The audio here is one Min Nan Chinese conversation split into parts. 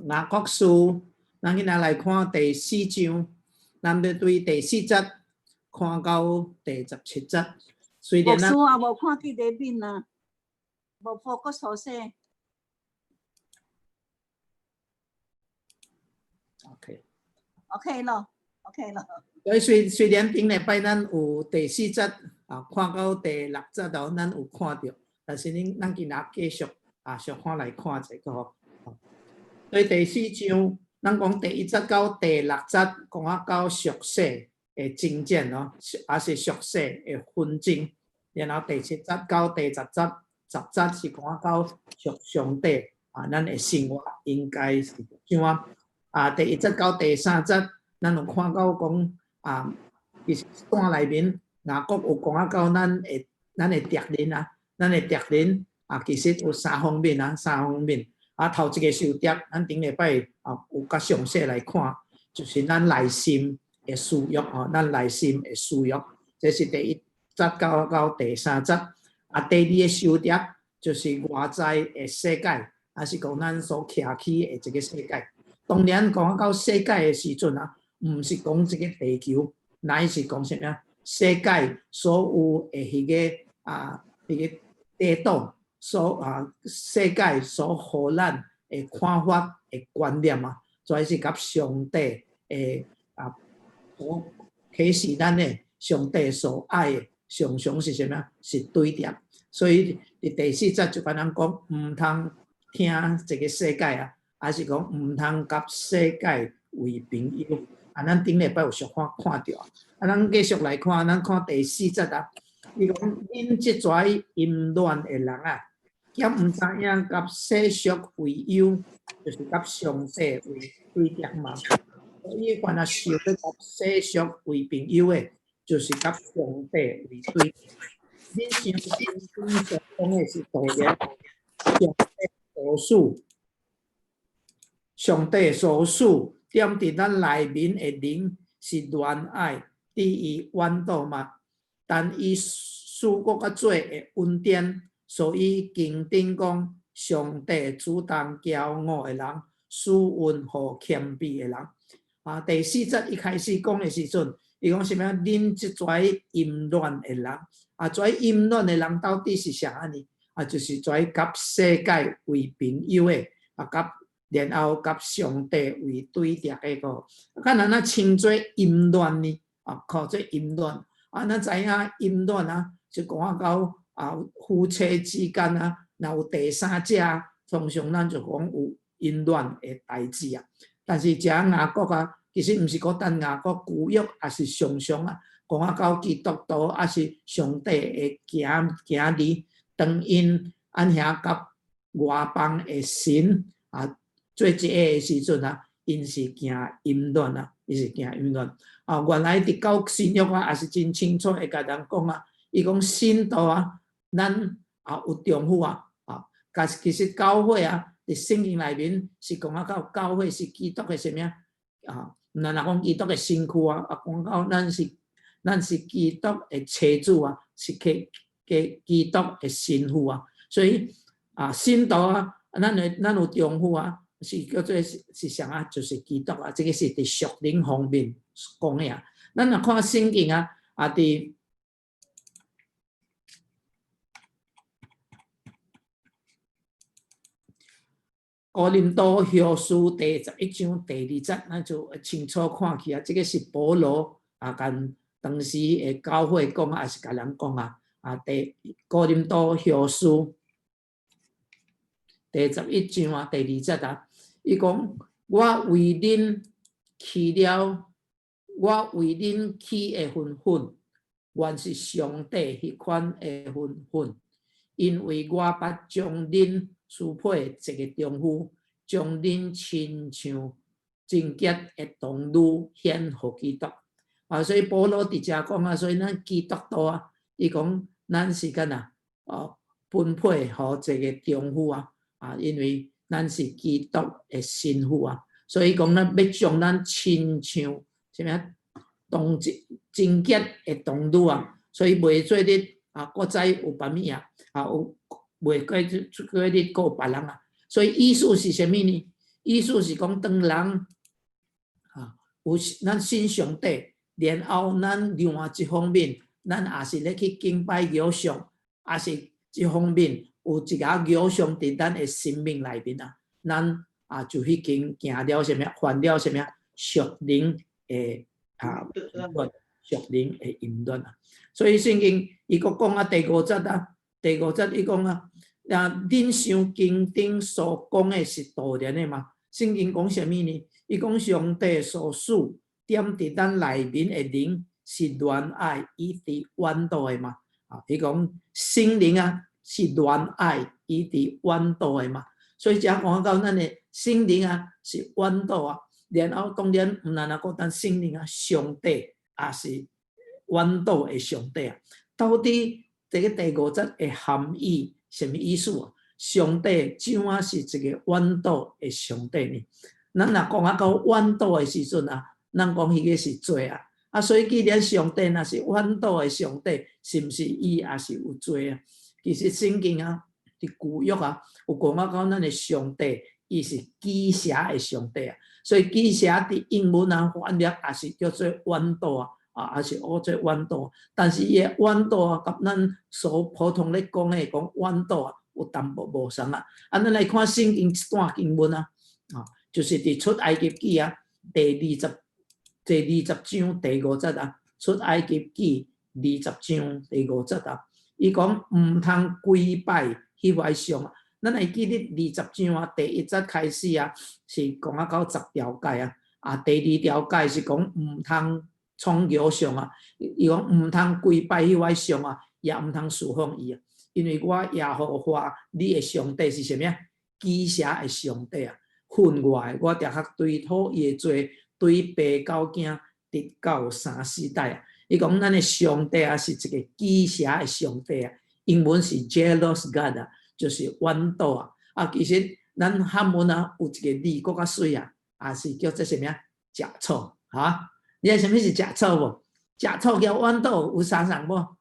雅各書，咱今仔來看第四章，咱欲對第四節看到第17節。雖然咱牧師啊，無看見你面啊，無 focus 好勢。 OK。 OK 咯，OK 咯。所以雖然頂禮拜咱有第四節啊，看到第六節哦，咱有看著，但是恁咱今仔繼續啊，小可來看一下吼。所以第四章，咱講第一節到第六節，講啊到屬世的爭戰哦，抑是屬世的紛爭。然後第七節到第十節，十節是講啊到屬上帝啊，咱的生活應該是怎啊？啊，第一節到第三節，咱有看到講啊，其實段內面雅各有講啊到咱的敵人啊，咱的敵人啊，其實有三方面啊，三方面。啊，頭一個仇敵，咱頂禮拜啊有較詳細來看，就是咱內心的私欲吼，咱內心的私欲，這是第一節到第三節。啊，第二個仇敵就是外在的世界，抑是講咱所徛起的這個世界。當然講到世界的時陣啊，毋是講這個地球，乃是講啥物啊？世界所有的彼個啊，彼個制度。所啊，世界所予咱的看法的觀念啊，這是佮上帝的啊，所啟示咱的上帝所愛的，常常是啥物啊？是對立。所以佇第四節就共咱講，毋通聽這個世界啊，抑是講毋通佮世界為朋友。啊，咱頂禮拜有小可看著啊，啊，咱繼續來看，咱看第四節啊，伊講恁這濟淫亂的人啊！敢毋知影佮世俗為友，就是佮上帝為對敵嘛？所以凡若想欲佮世俗為朋友的，就是佮上帝為對敵。恁想恁所講的是徒然，上帝所賜，上帝所賜踮佇咱內面的靈是憐愛，治愈軟弱嘛？但伊使閣較做會恩典。所以經頂講，上帝阻擋驕傲的人，賜恩予謙卑的人。啊，第四節一開始講的時陣，伊講啥物？恁這濟淫亂的人，啊，這淫亂的人到底是啥呢？啊，就是這佮世界為朋友的，啊，佮然後佮上帝為對敵的個。敢若咱稱做淫亂呢？啊，看做淫亂。啊，咱知影淫亂啊，就講到。啊，夫妻之間啊，若有第三者，通常咱就講有淫亂的代誌啊。但是這雅各啊，其實毋是孤單雅各舊約，也是常常啊，講啊到基督徒，抑是上帝的囝囝兒，當𪜶按遐佮外邦的神啊做一個的時陣啊，𪜶是行淫亂啊，𪜶是行淫亂啊。原來佇到新約啊，也是真清楚會共人講啊，伊講信徒啊。咱也有丈夫啊，啊，但是其實教會啊，佇聖經內面是講啊，到教會是基督的啥物啊？啊，毋但若講基督的身軀啊，啊，講到咱是基督的妻子啊，是基督的新婦啊，所以啊，信徒啊，咱有丈夫啊，是叫做是啥啊？就是基督啊，這個是佇屬靈方面講的啊。咱若看聖經啊，啊，佇哥林多後書第十一章第二節，咱就會清楚看去啊。這個是保羅啊，共當時的教會講，抑是共人講啊。啊，第哥林多後書第十一章啊，第二節啊，伊講：我為恁起了，我為恁起的吩咐，原是上帝彼款的吩咐，因為我捌將恁許配一個丈夫，將恁親像貞潔的童女獻予基督。啊，所以保羅佇遮講啊，所以咱基督徒啊，伊講咱是敢若哦，分配予一個丈夫啊，啊，因為咱是基督的新婦啊，所以講咱欲將咱親像啥物啊，當貞貞潔的童女啊，所以袂做得啊，閣再有別物啊，啊有。袂過做過咧顧別人啊，所以意思是啥物呢？意思是講，當人啊有咱信上帝，然後咱另外一方面，咱也是咧去敬拜偶像，也是這方面有一个偶像佇咱的生命內面啊，咱啊就已經行了啥物，犯了啥物屬靈的啊屬靈的淫亂啊。所以聖經伊閣講啊，第五節啊，第五節伊講啊，啊，恁想經頂所講的是徒然的嗎？聖經講啥物呢？伊講上帝所賜點佇咱內面的靈是憐愛以致遠度的嗎？啊，伊講聖靈啊是憐愛以致遠度的嘛？所以遮講到咱的聖靈啊是遠度啊，然後當然毋但講咱聖靈啊，上帝也是遠度的上帝啊。到底這个第五節的含義啥物意思啊？上帝怎樣是一個遠度的上帝呢？咱若講啊到遠度的時陣啊，咱講彼个是罪啊。啊，所以既然上帝若是遠度的上帝，是毋是伊也是有罪啊？其實聖經啊，佇舊約啊，有講啊講咱的上帝，伊是忌邪的上帝啊。所以忌邪佇英文啊翻譯也是叫做遠度啊，啊，也是學做遠度。但是伊的遠度啊，佮咱所普通咧講的講遠度啊，有淡薄無仝啊。啊，咱來看聖經一段經文啊，啊，就是佇出埃及記啊，第二十章第五節啊，出埃及記二十章第五節啊，伊講毋通跪拜彼塊像啊。咱會記得二十章啊，第一節開始啊，是講啊到十條誡啊，啊，第二條誡是講毋通創偶像啊，伊講毋通跪拜彼塊像啊，也毋通侍奉伊啊，因為我耶和華你的上帝是啥物啊？忌邪的上帝啊，恨我的，我定較追討伊的罪，對爸到囝，直到三四代啊。伊講咱的上帝啊，是一個忌邪的上帝啊，英文是 jealous God 啊，就是怨妒啊。啊，其實咱漢文啊有一個字閣較媠啊，也是叫做啥物啊？食草哈？你知啥物是食草無？食草佮怨妒有相仝無？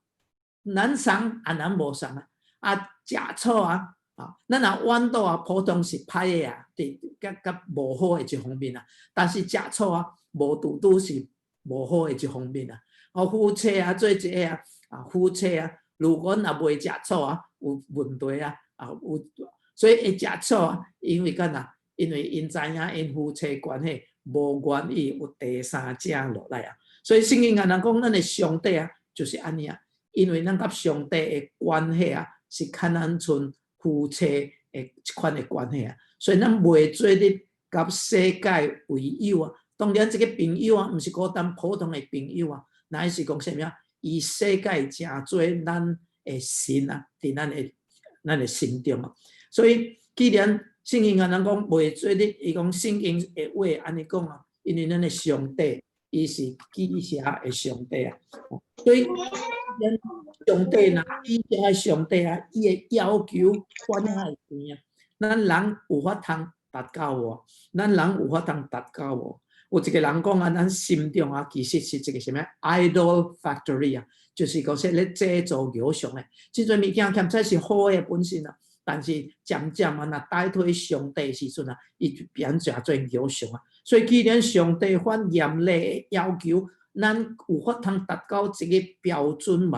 咱相啊，咱無相啊。啊，食草啊，啊，咱若怨妒啊，普通是歹的啊，佇佮佮無好的一方面啊。但是食草啊，無拄拄是無好的一方面啊。哦，夫妻啊，做一个啊，啊，夫妻啊，如果若袂食醋啊，有問題啊，啊有，所以會食醋啊，因為干那？因為𪜶知影𪜶夫妻關係無願意有第三者落來啊。所以聖經敢若講，咱的上帝啊，就是按呢啊，因為咱佮上帝的關係啊，是較咱像夫妻的這款的關係啊，所以咱袂做得佮世界為友啊。當然，這个朋友啊，毋是孤單普通的朋友啊。乃是講啥物啊？以世界成做咱的神啊，佇咱的心中啊。所以，既然聖經敢若講袂做得，伊講聖經的話按呢講啊，因為咱的上帝伊是忌邪的上帝啊。所以，咱上帝若忌邪的上帝啊，伊的要求反而懸啊。咱人有法通達到無？咱人有法通達到無？有一個人講啊，咱心中啊，其實是一個啥物 idol factory 啊，就是講說咧製造偶像的。這陣物件兼且是好的本身啊，但是漸漸啊，若代替上帝時陣啊，伊就變成做偶像啊。所以既然上帝發嚴厲的要求，咱有法通達到這個標準嗎？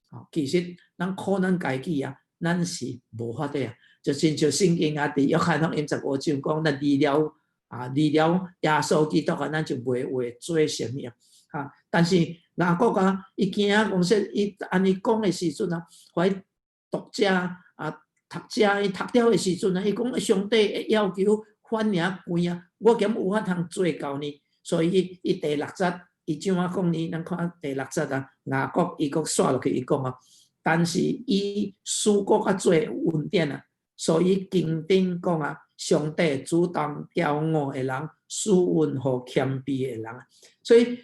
啊，其實咱靠咱家己啊，咱是無法的啊。就親像聖經啊，佇約翰福音15章講，咱離了啊，離了耶穌基督啊，咱就袂會做啥物啊。啊，但是雅各啊，伊驚講說，伊按呢講的時陣啊，懷讀者啊，讀者伊讀了的時陣啊，伊講上帝的要求反爾懸啊，我敢有法通做到呢？所以伊第六節，伊怎啊講呢？咱看第六節啊，雅各伊閣煞落去，伊講啊，但是伊使閣較濟恩典啊，所以經頂講啊，上帝阻擋驕傲的人，賜恩予謙卑的人。所以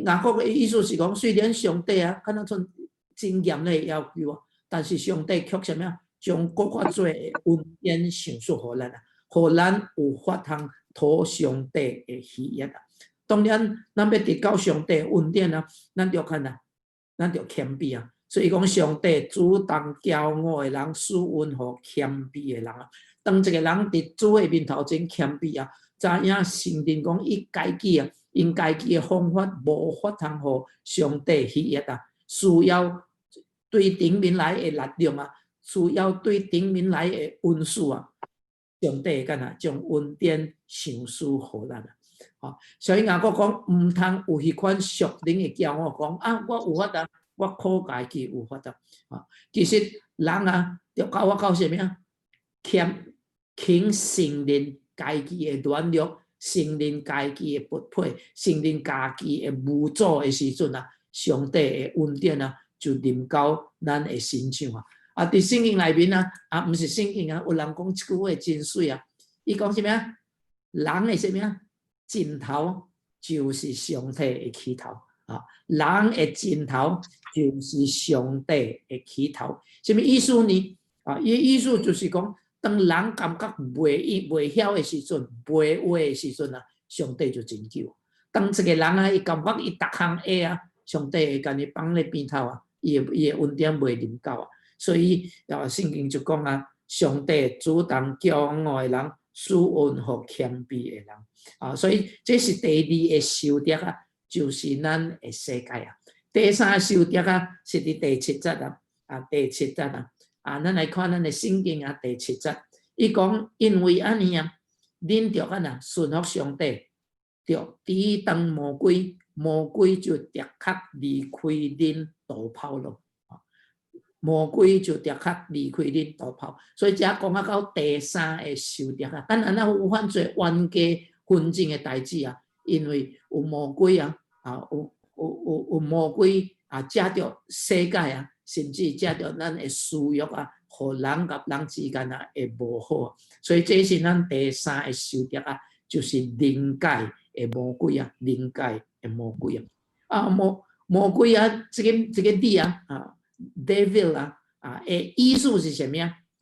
雅各的意思是講，雖然上帝啊，敢若像真嚴厲要求啊，但是上帝卻啥物啊，將閣較濟的恩典賞賜予咱啊，予咱有法通討上帝的喜悅啊。當然，咱欲得到上帝恩典啊，咱著看啊，咱著謙卑啊。所以講上帝阻擋驕傲的人，賜恩予謙卑的人啊。當一個人佇主的面頭前謙卑啊，知影承認講伊家己啊，𪜶家己的方法無法通予上帝喜悅啊，需要對頂面來的力量啊，需要對頂面來的恩賜啊，上帝會干啊，將恩典賞賜予咱啊。吼，所以雅各講毋通有彼款屬靈的驕傲，講啊，我有法度，我靠家己有法度。啊，其實人啊，著教我到啥物啊？謙肯承認家己的軟弱，承認家己的不配，承認家己的無助的時陣啊，上帝的恩典啊，就臨到咱的身上啊。啊，佇聖經內面啊，啊，毋是聖經啊，有人講這句話真媠啊。伊講啥物啊？人的啥物啊？盡頭就是上帝的起頭啊！人的盡頭就是上帝的起頭，啥物意思呢？啊，伊的意思就是講，當人感覺袂袂曉的時陣，袂話的時陣啊，上帝就拯救。當一個人啊，伊感覺伊逐項會啊，上帝會共伊放咧邊頭啊，伊的恩典袂臨到啊。所以啊，聖經就講啊，上帝阻擋驕傲的人，賜恩予謙卑的人啊。所以這是第二個仇敵啊，就是咱的世界啊。第三個仇敵啊，是佇第七節啊，啊，第七節啊，啊，咱來看咱的聖經啊，第七節，伊講因為按呢啊，恁著按怎順服上帝，著抵擋魔鬼，魔鬼就立刻離開恁逃跑咯。魔鬼就立刻離開恁逃跑，所以這講啊到第三個仇敵啊，當然咱有犯罪冤家紛爭的代誌啊，因為有魔鬼啊，啊有魔鬼啊，藉著世界啊，甚至藉著咱的私欲啊，予人佮人之間啊會無好，所以這是咱第三個仇敵啊，就是靈界的魔鬼啊，靈界的魔鬼啊，啊魔鬼啊，這個字啊，啊，devil 啊，啊，的意思是啥物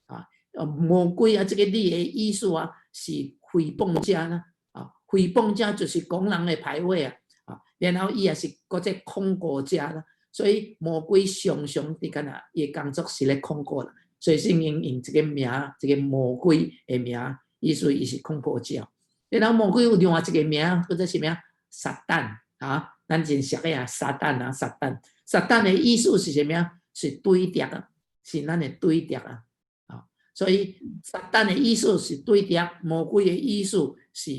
啊？啊，魔鬼啊，這個字的意思啊，是誹謗者啦，啊，誹謗者就是講人的歹話啊，啊，然後伊也是閣這控告者啦，所以魔鬼常常佇干那，伊的工作是咧控告啦，所以聖經用這個名，這個魔鬼的名，意思伊是控告者。然後魔鬼有另外一個名，叫做啥物啊？撒旦啊，咱真熟的啊，撒旦啊，撒旦，撒旦的意思是啥物啊？是對敵啊，是咱的對敵啊，啊，所以撒旦的意思是對敵，魔鬼的意思是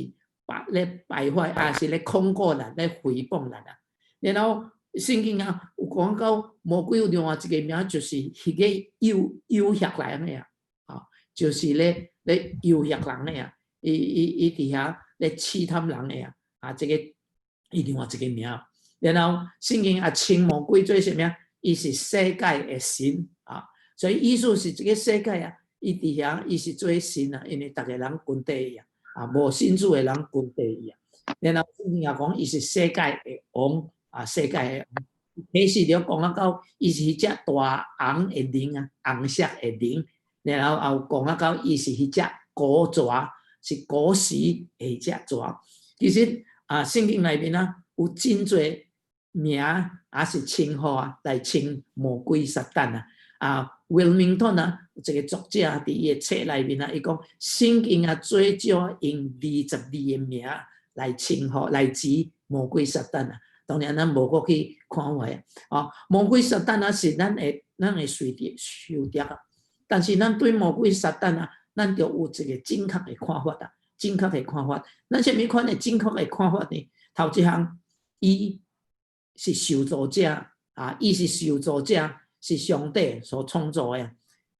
敗咧敗壞啊，是咧控告咱，咧誹謗咱啊。然後聖經啊有講到魔鬼有另外一個名，就是彼個誘惑人的啊，啊，就是咧誘惑人的啊，伊佇遐咧試探人的啊，啊，這個伊另外一個名。然後聖經也稱魔鬼做啥物啊？伊是世界的神啊，所以意思是這個世界啊，伊佇遐伊是做神啊，因為逐个人跟綴伊啊，啊，無信主的人跟綴伊啊。然後聖經也講伊是世界的王啊，世界的王。啟示錄講啊到，伊是彼隻大紅的龍啊，紅色的龍。然後也有講啊到，伊是彼隻古蛇，是古時的彼隻蛇。其實啊，聖經內面啊，有真濟名抑是稱呼啊，來稱魔鬼撒旦啊。啊，Willmington 啊，一個作者佇伊的冊內面啊，伊講聖經啊，最少用22個名來稱呼來指魔鬼撒旦啊。當然咱無閣去看覓啊。魔鬼撒旦啊，是咱的隨敵仇敵啊。但是咱對魔鬼撒旦啊，咱著有一個正確的看法啊，正確的看法。咱啥物款的正確的看法呢？頭一項，伊是受造者啊，伊是受造者，是上帝所創造的。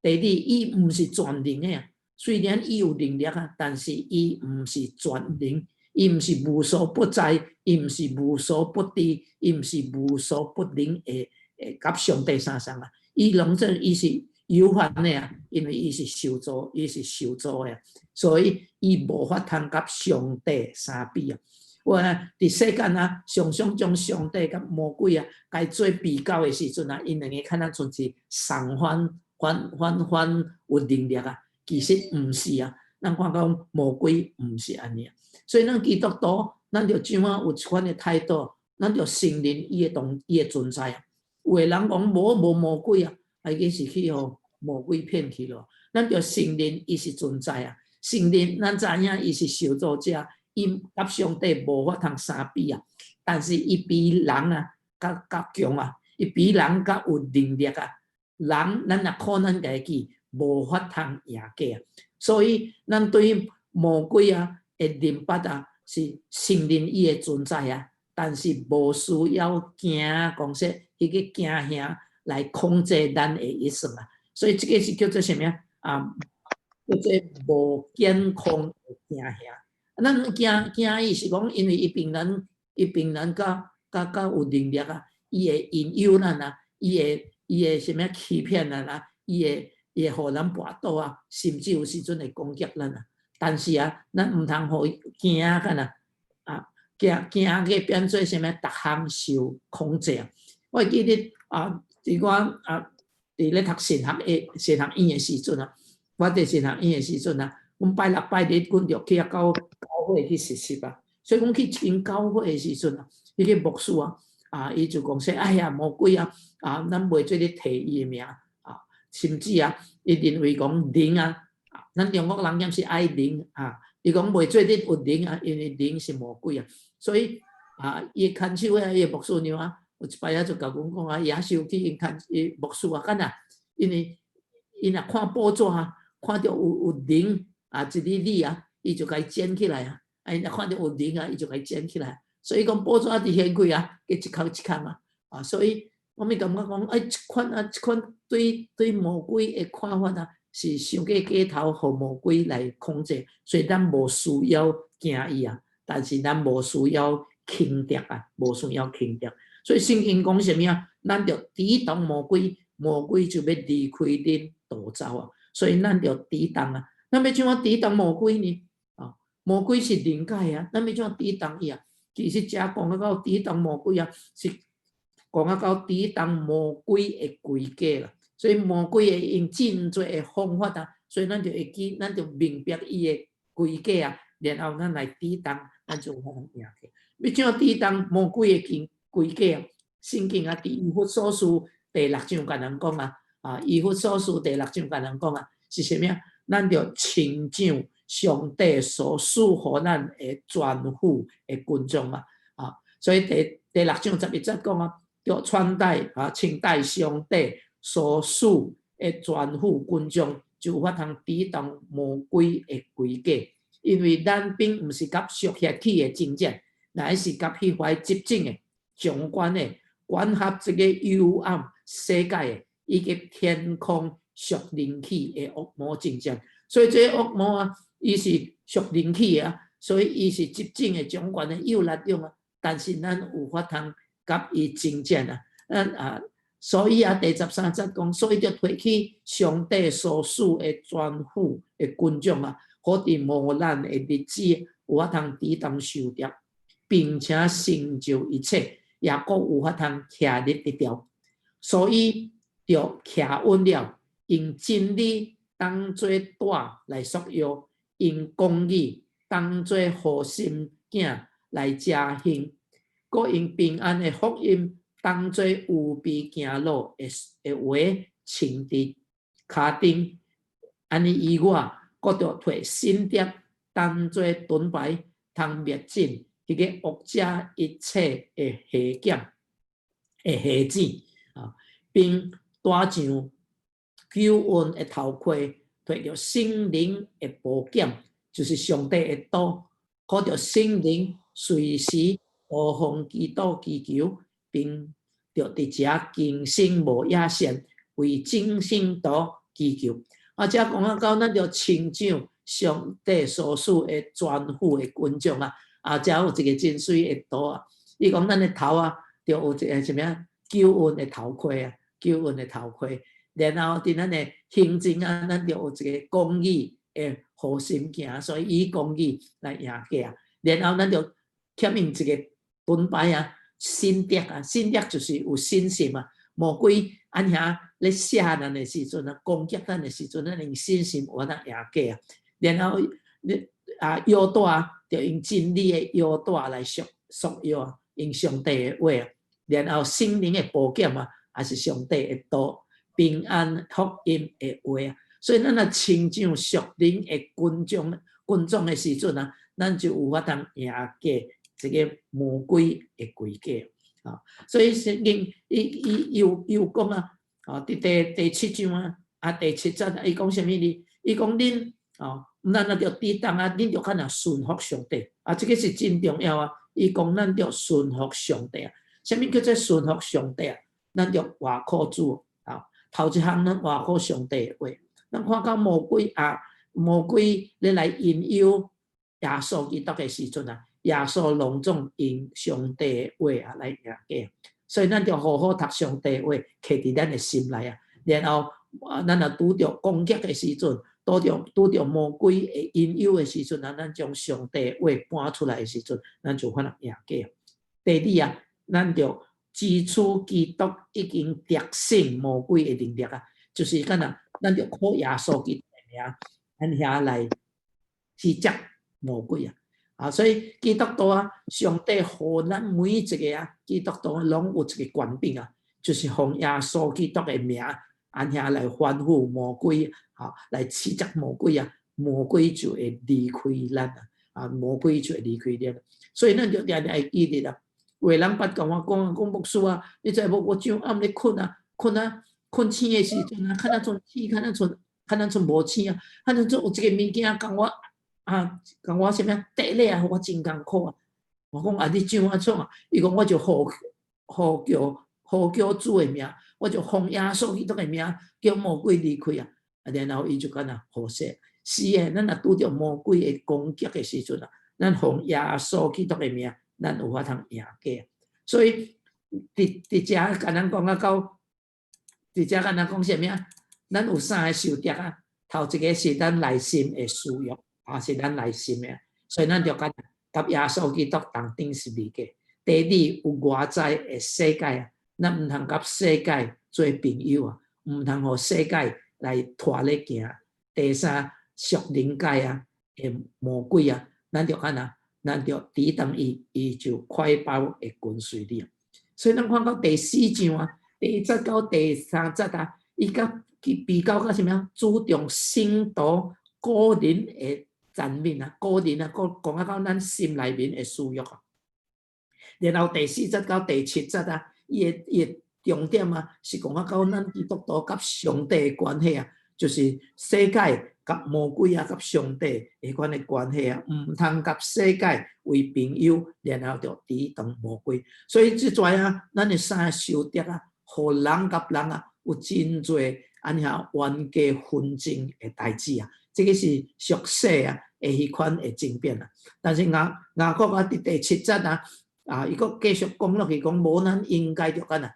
第二，伊毋是全能的啊，雖然伊有能力啊，但是伊毋是全能，伊毋是無所不在，伊毋是無所不知，伊毋是無所不能的，會佮上帝相仝啊。伊攏總伊是有限的啊，因為伊是受造，伊是受造的，所以伊無法通佮上帝相比啊。我佇世間啊，常常將上帝佮魔鬼啊，共做比較的時陣啊，𪜶兩个敢若像是相反、反、反、反有能力啊，其實毋是啊。咱看講魔鬼毋是按呢啊，所以咱基督徒，咱著怎啊有這款的態度，咱著承認伊的當伊的存在啊。有的人講無無魔鬼啊，啊伊是去予魔鬼騙去咯。咱著承認伊是存在啊，承認咱知影伊是受造者，伊佮上帝無法通相比啊。但是伊比人啊較較強啊，伊比人較有能力啊。人咱若靠咱家己，無法通贏過啊。所以咱對魔鬼啊的認捌啊，是承認伊的存在啊，但是無需要驚，講說彼個驚嚇來控制咱的一生啊。所以這個是叫做啥物啊？叫做無健康的驚嚇。咱驚驚伊是講，因為伊比咱伊比咱較較較有能力啊，伊會引誘咱啊，伊會伊會啥物欺騙咱啊，伊會伊會予咱跋倒啊，甚至有時陣會攻擊咱啊。但是啊，咱毋通予伊驚干啊，啊驚驚去變做啥物，逐項受控制啊。我會記得啊，佇我啊佇咧讀神學的神學院的時陣啊，我佇神學院的時陣啊，阮拜六拜日阮就去遐教教會去實習啊。所以阮去一間教會的時陣啊，彼個牧師啊，啊，伊就講說：哎呀，魔鬼啊，啊，咱袂做咧提伊的名啊，甚至啊，伊認為講靈啊，咱中國人敢是愛靈啊，伊講袂做咧有靈啊，因為靈是魔鬼啊，所以啊，伊看守的伊個牧師娘啊，有一擺仔就共阮講啊，伊也生氣𪜶看伊牧師啊，敢若因為伊若看報紙啊，看著有有靈啊，一粒粒啊，伊就共伊撿起來啊，啊，伊若看著有靈啊，伊就共伊撿起來。所以講報紙佇掀開啊，計一空一空啊，啊，所以我咪感覺講，哎，這款啊，這款對對魔鬼的看法啊，是傷過過頭，予魔鬼來控制，所以咱無需要驚伊啊，但是咱無需要輕敵啊，無需要輕敵。所以聖經講啥物啊？咱著抵擋魔鬼，魔鬼就欲離開恁逃走啊。所以咱著抵擋啊。咱欲怎樣抵擋魔鬼呢？啊，魔鬼是靈界啊，咱欲怎樣抵擋伊啊？其實遮講啊到抵擋魔鬼啊，是講啊到抵擋魔鬼的詭計啦。所以魔鬼會用真濟的方法啊，所以咱就會記，咱就明白伊的詭計啊，然後咱來抵擋，咱就有法通贏過。欲怎樣抵擋魔鬼的計詭計啊？聖經啊，佇以弗所書第六章共咱講啊，啊，以弗所書第六章共咱講啊，是啥物啊？咱著穿上上帝所賜予咱的全副的軍裝啊！啊，所以第第六章十一節講啊，著穿戴啊，穿戴上帝所賜的全副軍裝，就有法通抵擋魔鬼的詭計。因為咱並毋是佮屬血氣的爭戰，乃是佮彼塊執政的、掌權的、管轄這個幽暗世界的，以及天空屬靈氣的惡魔爭戰。所以這個惡魔啊，伊是屬靈氣啊，所以伊是執政的、掌權的、有力量啊。但是咱有法通佮伊爭戰啊。咱啊，所以啊，第十三節講，所以著提起上帝所賜的全副的軍裝啊，好佇磨難的日子有法通抵擋仇敵，並且成就一切，也閣有法通徛立得牢。所以著徛穩了，用真理當做帶來束腰，用公義當做護心鏡來遮胸，閣用平安的福音當做預備行路的的鞋穿佇跤頂。按呢以外，閣著提信德當做盾牌，通滅盡彼個惡者一切的下劍的下子啊，並戴上救恩的頭盔，提著聖靈的寶劍，就是上帝的道，靠著聖靈隨時呼奉基督祈求，並著佇遮更生無野善，為眾聖徒祈求。啊，遮講啊到咱著穿上上帝所賜的全副的軍裝啊！啊，遮有一個真媠的圖啊！伊講咱的頭啊，著有一個啥物啊？救恩的頭盔啊，救恩的頭盔。然後佇咱的胸前啊，咱著有一個公義的護心鏡，所以以公義來贏過啊。然後咱就欠用一個盾牌啊，信德啊，信德就是有信心啊。魔鬼按遐咧射咱的時陣啊，攻擊咱的時陣，咱用信心有法通贏過啊。然後你啊腰帶啊，著用真理的腰帶來束束腰啊，用上帝的話啊。然後聖靈的寶劍啊，也是上帝的道，平安福音的話啊。所以咱若穿上屬靈的軍裝的時陣啊，咱就有法通贏過這个魔鬼的詭計啊。所以聖經伊伊又又講啊，啊，佇第七章啊，啊第七節，伊講啥物呢？伊講恁哦，咱若著抵擋啊，恁著較若順服上帝啊，這个是真重要啊。伊講咱著順服上帝啊，啥物叫做順服上帝啊？咱著倚靠主啊。頭一項咱倚靠上帝的話，咱看到魔鬼啊，魔鬼咧來引誘耶穌基督的時陣啊，耶穌攏總用上帝的話啊來贏過。所以咱著好好讀上帝的話，刻佇咱的心內啊。然後啊，咱若拄著攻擊的時陣，拄著魔鬼的引誘的時陣啊，咱將上帝的話搬出來的時陣，咱就有法通贏過。第二啊，咱著支取基督已經得勝魔鬼的能力啊，就是敢若咱著靠耶穌基督的名，咱遐來斥責魔鬼啊！啊，所以基督徒啊，上帝予咱每一個啊，基督徒攏有一個權柄啊，就是奉耶穌基督的名，按遐來吩咐魔鬼，啊，來斥責魔鬼啊，魔鬼就會離開咱啊，啊，魔鬼就會離開咱。所以咱就定定會記得啊。有的人捌共我講，講牧師啊，你知無？我上暗咧睏啊，睏啊，睏醒的時陣啊，較若像醒，較若像無醒啊，較若像有一個物件共我啊，共我啥物啊，綴咧啊，我真艱苦啊。我講啊，你怎啊創啊？伊講我就呼呼叫呼叫主的名，我就奉耶穌基督的名，叫魔鬼離開啊。啊，然後伊就敢若好勢。是的，咱若拄著魔鬼的攻擊的時陣啊，咱奉耶穌基督的名，咱有法通贏過。所以佇遮共咱講啊到，佇遮共咱講啥物啊？咱有三个受敵啊。頭一个是咱內心的私欲，啊是咱內心的，所以咱著共佮耶穌基督同釘十字架。第二有外在的世界啊，咱毋通佮世界做朋友啊，毋通予世界來拖咧行。第三，屬靈界啊的魔鬼啊，咱著按怎？咱著抵擋伊，伊就快跑會跟隨你。所以咱看到第四章啊，第一節到第三節啊，伊佮去比較到啥物啊？注重信徒個人的層面啊，個人啊，講講啊到咱心內面的私欲啊。然後第四節到第七節啊，伊的重點啊，是講啊到咱基督徒佮上帝的關係啊，就是世界佮魔鬼啊，佮上帝彼款的關係啊，毋通佮世界為朋友，然後就抵擋魔鬼。所以這跩啊，咱的三个仇敵啊，予人佮人啊，有真濟按遐冤家紛爭的代誌啊。這个是屬世啊的彼款的爭辯啊。但是雅各啊，佇第七節啊，啊，伊閣繼續講落去，講無咱應該著按怎？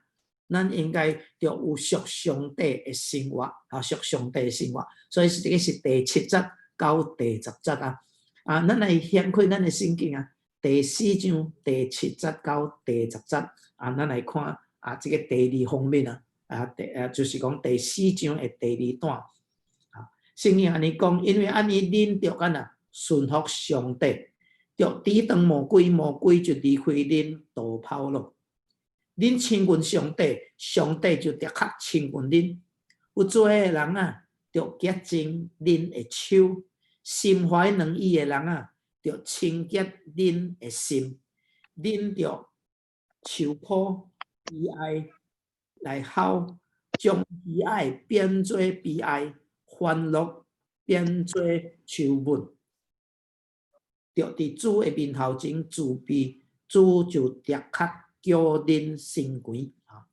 咱應該著有屬上帝的生活，啊，屬上帝的生活。所以是這个是第七節到第10節啊。啊，咱來掀開咱的聖經啊，第四章第七節到第十節啊，咱來看啊，這个第二方面啊，啊，就是講第四章的第二段啊。聖經按呢講，因為按呢恁著按怎順服上帝，著抵擋魔鬼，魔鬼就離開恁逃跑咯。恁親近上帝，上帝就的確親近恁。有罪的人啊，著潔淨恁的手；心懷兩意的人啊，著清潔恁的心。恁著愁苦悲哀來哭，將喜愛變做悲哀，歡樂變做愁悶。著佇主的面頭前自卑，主就的確叫恁升懸啊！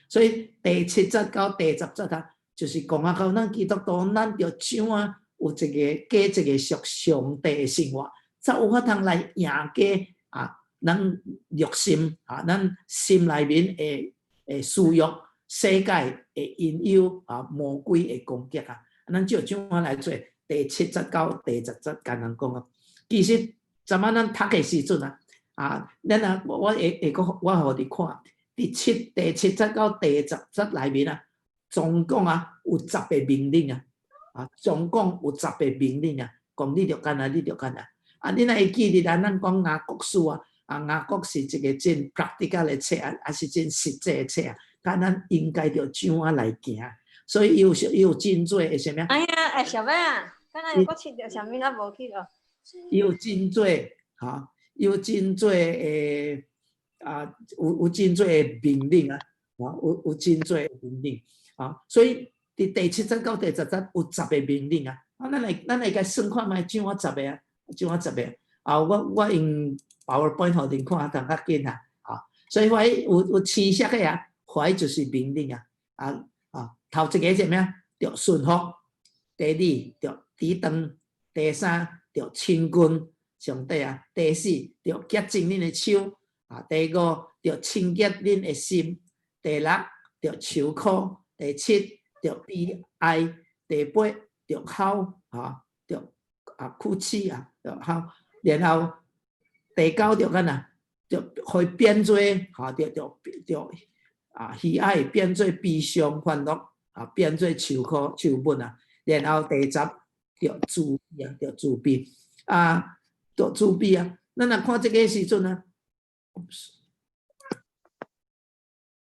所以第七節到第十節啊，就是講啊，到咱基督徒，咱著怎啊有一个過一个屬上帝的生活，才有法通來贏過啊，咱肉心啊，咱心內面的私欲、世界的引誘啊、魔鬼的攻擊啊，咱就怎啊來做？第七節到第十節，共人講啊，其實昨晚咱讀的時陣啊，啊，咱啊，我會會閣我予你看，第七節到第十節內面啊，總共啊有十個命令啊，啊，總共有十個命令啊，講你著按怎，你著按怎。啊，你若會記得咱講雅各書啊，啊，雅各是一個真 practical 的冊啊，也是真實際的冊啊。佮咱應該著怎啊來行。所以伊有伊有真濟的啥物啊？哎呀，會啥物啊？敢若有閣試著啥物啊無去咯？伊有真濟吼，有真濟的啊，有真濟的命令啊，啊，有真濟的命令啊，所以佇第七節到第十節有十个命令啊，啊，咱來共算看覓怎啊十个啊，怎啊十個啊？我用 PowerPoint 予恁看，當較緊啊，啊，所以我有青色的啊，懷就是命令啊，啊啊，頭一个是啥物啊？著順服，第二著抵擋，第三著親近上帝啊，第四著潔淨恁的手啊，第五著清潔恁的心，第六著愁苦，第七著悲哀，第八著哭啊，著啊哭泣啊，著哭，然後第九著按怎？著會變做吼，著著著啊喜愛變做悲傷歡樂啊，變做愁苦愁悶啊，然後第十著慈悲啊，著慈悲啊，著慈悲啊。咱若看這个時陣啊，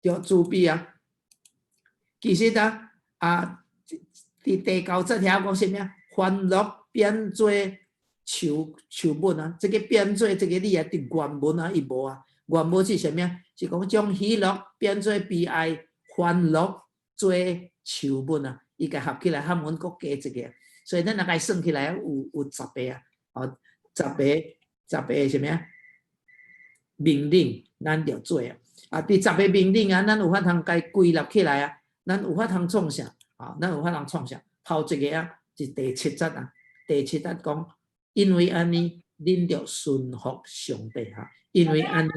著慈悲啊。其實啊啊，佇第九節遐講啥物啊？歡樂變做愁愁悶啊！這个變做這个字啊，佇原文啊，伊無啊。原文是啥物啊？是講將喜樂變做悲哀，歡樂做愁悶啊！伊共合起來，漢文閣加一个，所以咱若共算起來有十个啊！哦，十个十个啥物啊？命令咱著做啊！啊，佇十个命令啊，咱有法通共歸納起來啊！咱有法通創啥？啊，咱有法通創啥？頭一个啊，是第七節啊，第七節講，因為按呢，恁著順服上帝哈，因為按呢，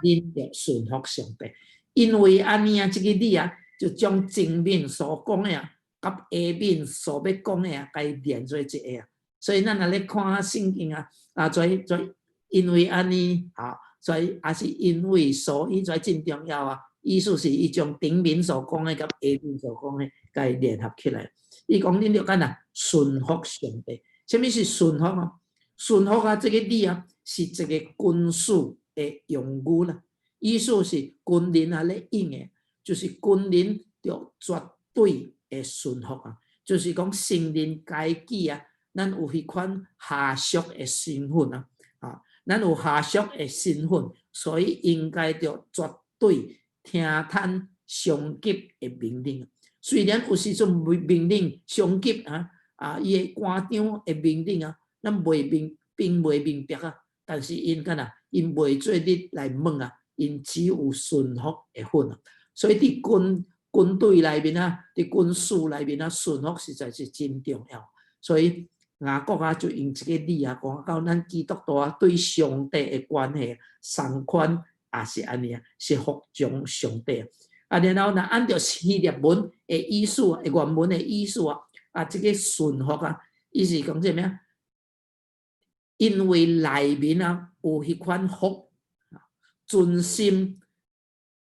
恁著順服上帝，因為按呢啊，這个字啊，就將前面所講的啊，佮下面所欲講的啊，共連做一个啊。所以咱若咧看聖經啊，啊，所以所以因為按呢，啊，所以也是因為所以才真重要啊。意思是伊將頂面所講的佮下面所講的，共聯合起來。伊講恁著按怎順服上帝？啥物是順服啊？順服啊，這个字啊，是一个軍事的用語啦。意思是軍人啊咧用的，就是軍人著絕對的順服啊，就是講承認家己啊，咱有彼款下屬的身份啊，啊，咱有下屬的身份，所以應該著絕對聽從上級的命令。雖然有時陣命令上級啊，啊，伊的官長的命令啊，咱袂明並袂明白啊，但是𪜶敢若𪜶袂做得來問啊，𪜶只有順服的份啊。所以佇軍隊內面啊，佇軍事內面啊，順服實在是真重要。所以雅各啊，就用這个字啊，講到咱基督徒啊，對上帝的關係相款也是按呢啊，是服從上帝。啊，然後若按照希臘文的意思，原文的意思啊，啊，這个順服啊，伊是講啥物啊？因為內面啊有彼款服、存心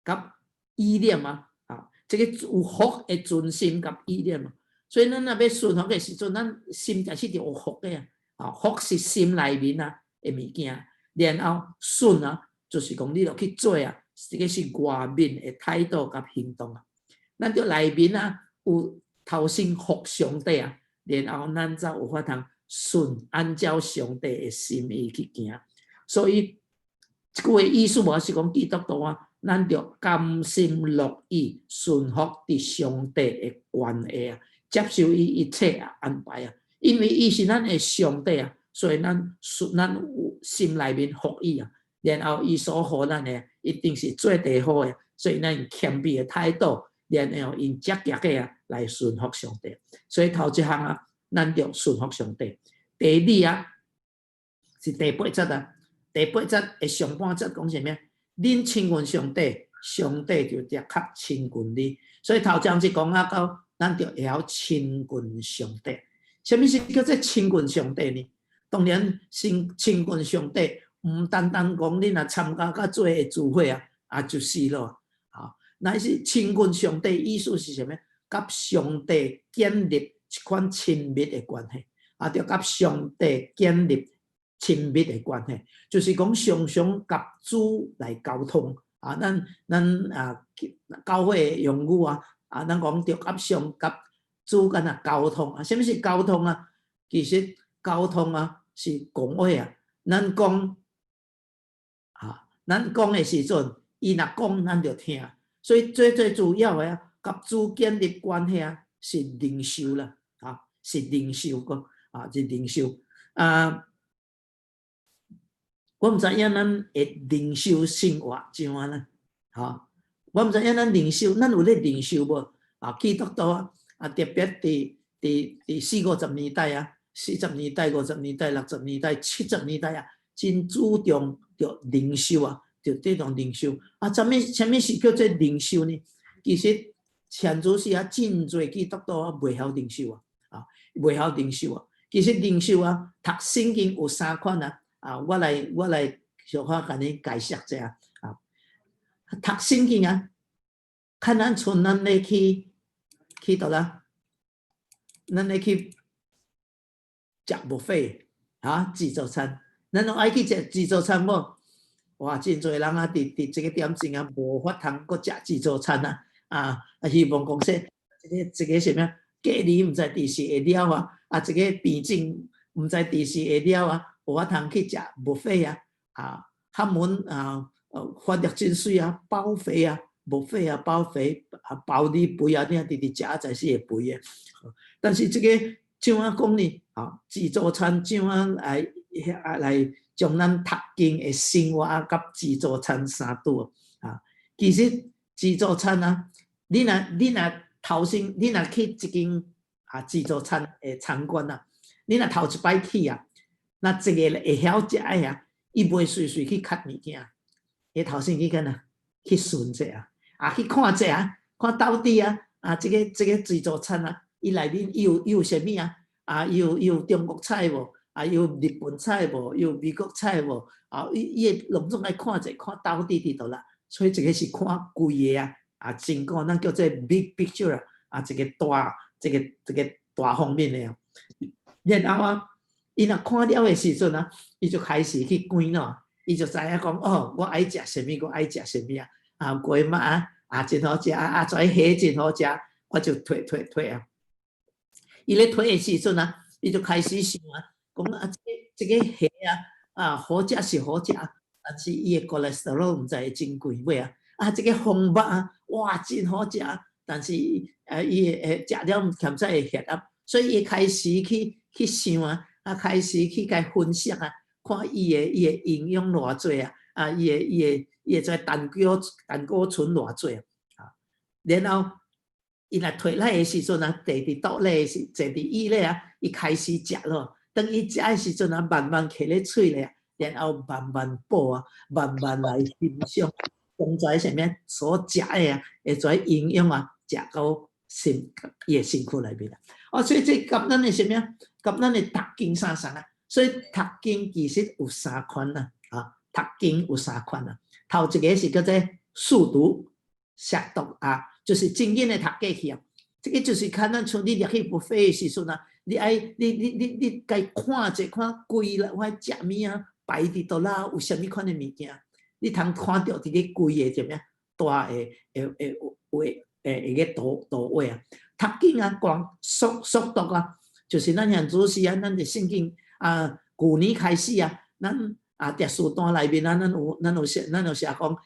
佮意念啊，啊，這个有服的存心佮意念啊，所以咱若欲順服的時陣，咱心就是著有服的啊，啊，服是心內面啊的物件，然後順啊，就是講你著去做啊，這个是外面的態度佮行動啊。咱著內面啊有頭先服上帝啊，然後咱才有法通順按照上帝的心意去行。所以這句話意思無是講基督徒啊，咱著甘心樂意順服佇上帝的權下啊，接受伊一切的安排啊，因為伊是咱的上帝啊，所以咱順咱有心內面服伊啊，然後伊所予咱的一定是最底好的，所以咱用謙卑的態度，然後用積極的啊來順服上帝。所以頭一項啊，咱著順服上帝。第二啊，是第八節啊，第八節的上半節講啥物？恁親近上帝，上帝就會較親近你。所以頭章是講啊到，咱著會曉親近上帝。啥物是叫做親近上帝呢？當然，親親近上帝，毋單單講恁若參加佮做的聚會啊，啊就是咯。啊，乃是親近上帝意思是啥物？佮上帝建立一款親密的關係，啊，著佮上帝建立親密的關係，就是講常常佮主來溝通。啊，咱啊教會的用語啊，啊，咱講著佮上佮主間啊溝通啊，啥物是溝通啊？其實溝通啊是講話啊，咱講啊，咱講的時陣，伊若講，咱就聽。所以最最主要的啊，佮主建立關係啊，是靈修啦，啊，是靈修個，啊，是靈修啊。我毋知影咱的靈修生活怎樣呢？吼，我毋知影咱靈修，咱有咧靈修無？啊，基督徒啊，啊，特別佇四五十年代啊，40年代、50年代、60年代、70年代啊，真注重著靈修啊，著這種靈修。啊，啥物是叫做靈修呢？其實現如時啊，真濟基督徒啊，袂曉靈修啊，啊，袂曉靈修啊。其實靈修啊，讀聖經有三款啊。啊，我來小可共你解釋一下啊。讀聖經啊，看咱像咱咧去佗啦，咱咧去食 buffet 啊，自助餐，咱攏愛去食自助餐無？哇，真濟人啊，佇這個點鐘啊，無法通閣食自助餐啊！啊，希望講說，這個啥物隔離毋知佇時會了啊，啊，這個病症毋知佇時會了啊，無法通去食 buffet 啊！啊，漢文啊，翻譯真媠啊，飽肥啊，buffet 啊，飽肥啊，包你肥啊，你啊直直食啊，才是會肥的。但是這個怎樣講呢？啊，自助餐怎樣來將咱讀經的生活啊，佮自助餐相拄啊？其實自助餐啊，你若頭先你若去一間啊自助餐的餐館啊，你若頭一擺去啊，若一個會曉食的啊，伊袂隨隨去較物件，伊頭先去干哪？去巡者啊，啊去看者啊，看到底啊，啊這個自助餐啊，伊內面伊有啥物啊？啊，伊有中國菜無？啊，有日本菜無？有美國菜無？啊，伊會攏總愛看者，看到底佇佗啦。所以這個是看規个啊，啊，整個咱叫做 big picture 啊，這個大方面的啊。然後啊，伊若看了的時陣啊，伊就開始去歸納，伊就知影講哦，我愛食啥物，我愛食啥物啊。啊，雞肉啊，啊真好食啊，啊，這蝦真好食，我就提提提啊。伊咧提的時陣啊，伊就開始想啊，講啊，這個蝦啊，啊好食是好食，但是伊的 cholesterol 毋知會真貴尾啊。啊，這個風肉啊，哇，真好食，但是伊會食了欠在會血壓，所以伊開始去想啊，啊，開始去共分析啊，看伊的營養偌濟啊，啊，伊的這膽固醇偌濟啊，然後伊若提來的時陣啊，坐佇桌咧是坐佇椅咧啊，伊開始食咯。當伊食的時陣啊，慢慢囥咧喙咧，然後慢慢補啊，慢慢來欣賞，剛才啥物所食的啊，會做營養啊，食到身伊的身軀內面啊。哦，所以這佮咱的啥物啊？佮咱的讀經相仝啊。所以讀經其實有三款啊，啊，讀經有三款啊。頭一個是叫做速讀、速讀啊，就是真緊的讀過去啊。這個就是較咱像你入去 buffet 的時陣啊，你愛你你你你共看者看櫃啦，我愛食物啊，擺佇佗啦，有啥物款的物件，你通看著佇個規个啥物大的的畫的個圖畫啊。讀經啊，講速讀啊，就是咱現主時啊，咱的聖經啊，舊年開始啊，咱啊特殊單內面啊，咱有寫講，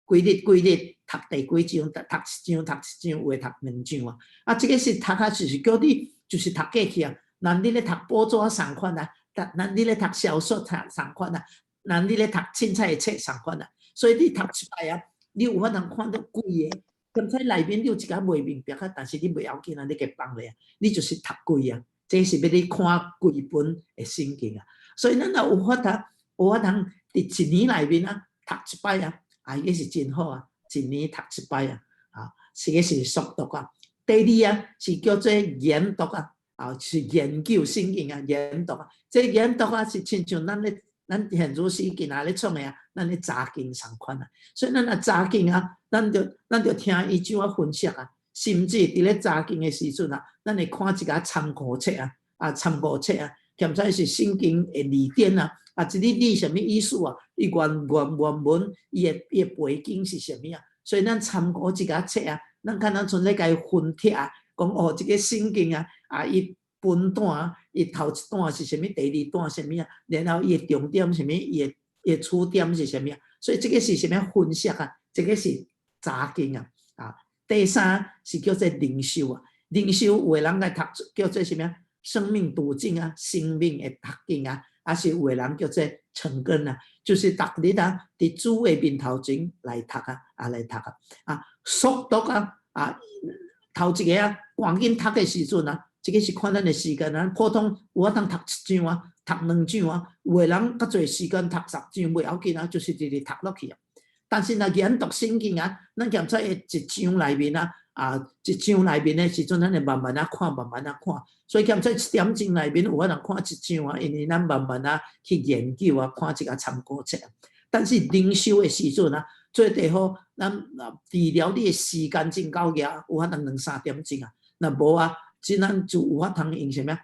幾日幾日讀第幾章，讀一章讀一章，有的讀兩章啊。啊，這個是讀啊，就是叫你就是讀過去啊。咱你咧讀報紙仝款啊，讀咱你咧讀小說讀仝款啊，咱你咧讀凊彩的冊仝款啊。所以你讀一擺啊，你有法通看到規个。剛才內面你有一寡袂明白啊，但是你袂要緊啊，你共放落啊，你就是讀規啊。這是欲你看規本的聖經啊。所以咱若有法通，有法通佇一年內面啊，讀一擺啊，啊，伊是真好啊，一年讀一擺啊，啊，這個是速讀啊。第二啊，是叫做研讀啊，啊，是研究聖經啊，研讀啊。這研讀啊，是親像咱咧，咱現如時今仔咧創的啊，咱咧查經仝款啊。所以咱若查經啊，咱就聽伊怎樣分析啊，甚至佇咧查經的時陣啊，咱會看一個參考冊啊，啊，參考冊啊，兼且是聖經的字典啊，啊，這個字啥物意思啊？伊原文伊的背景是啥物啊？所以咱參考這個冊啊，咱看咱賰咧共伊分拆啊，講哦，這個聖經啊，啊，伊分段，伊頭一段是啥物，第二段啥物啊？然後伊的重點啥物，伊的主點是啥物啊？所以這個是啥物分析啊？這個是查經啊！啊，第三是叫做靈修啊，靈修有的人來讀叫做啥物啊？生命讀經啊，生命的讀經啊，抑是有的人叫做晨更啊，就是逐日啊，佇主的面頭前來讀啊，啊來讀啊，啊速讀啊，啊頭一个啊，趕緊讀的時陣啊，這個是看咱的時間啊，普通有法通讀一章啊，讀兩章啊，有的人較濟時間讀10章袂要緊啊，就是直直讀落去啊。但是若研讀聖經啊，咱兼且會一章內面啊，啊一章內面的時陣，咱會慢慢仔看，慢慢仔看。所以兼且一點鐘內面有法通看一章啊，因為咱慢慢仔去研究啊，看這個參考冊。但是靈修的時陣啊，做得好，咱啊治療你的時間真夠額，有法通兩三點鐘啊。若無啊，這咱就有法通用啥物啊？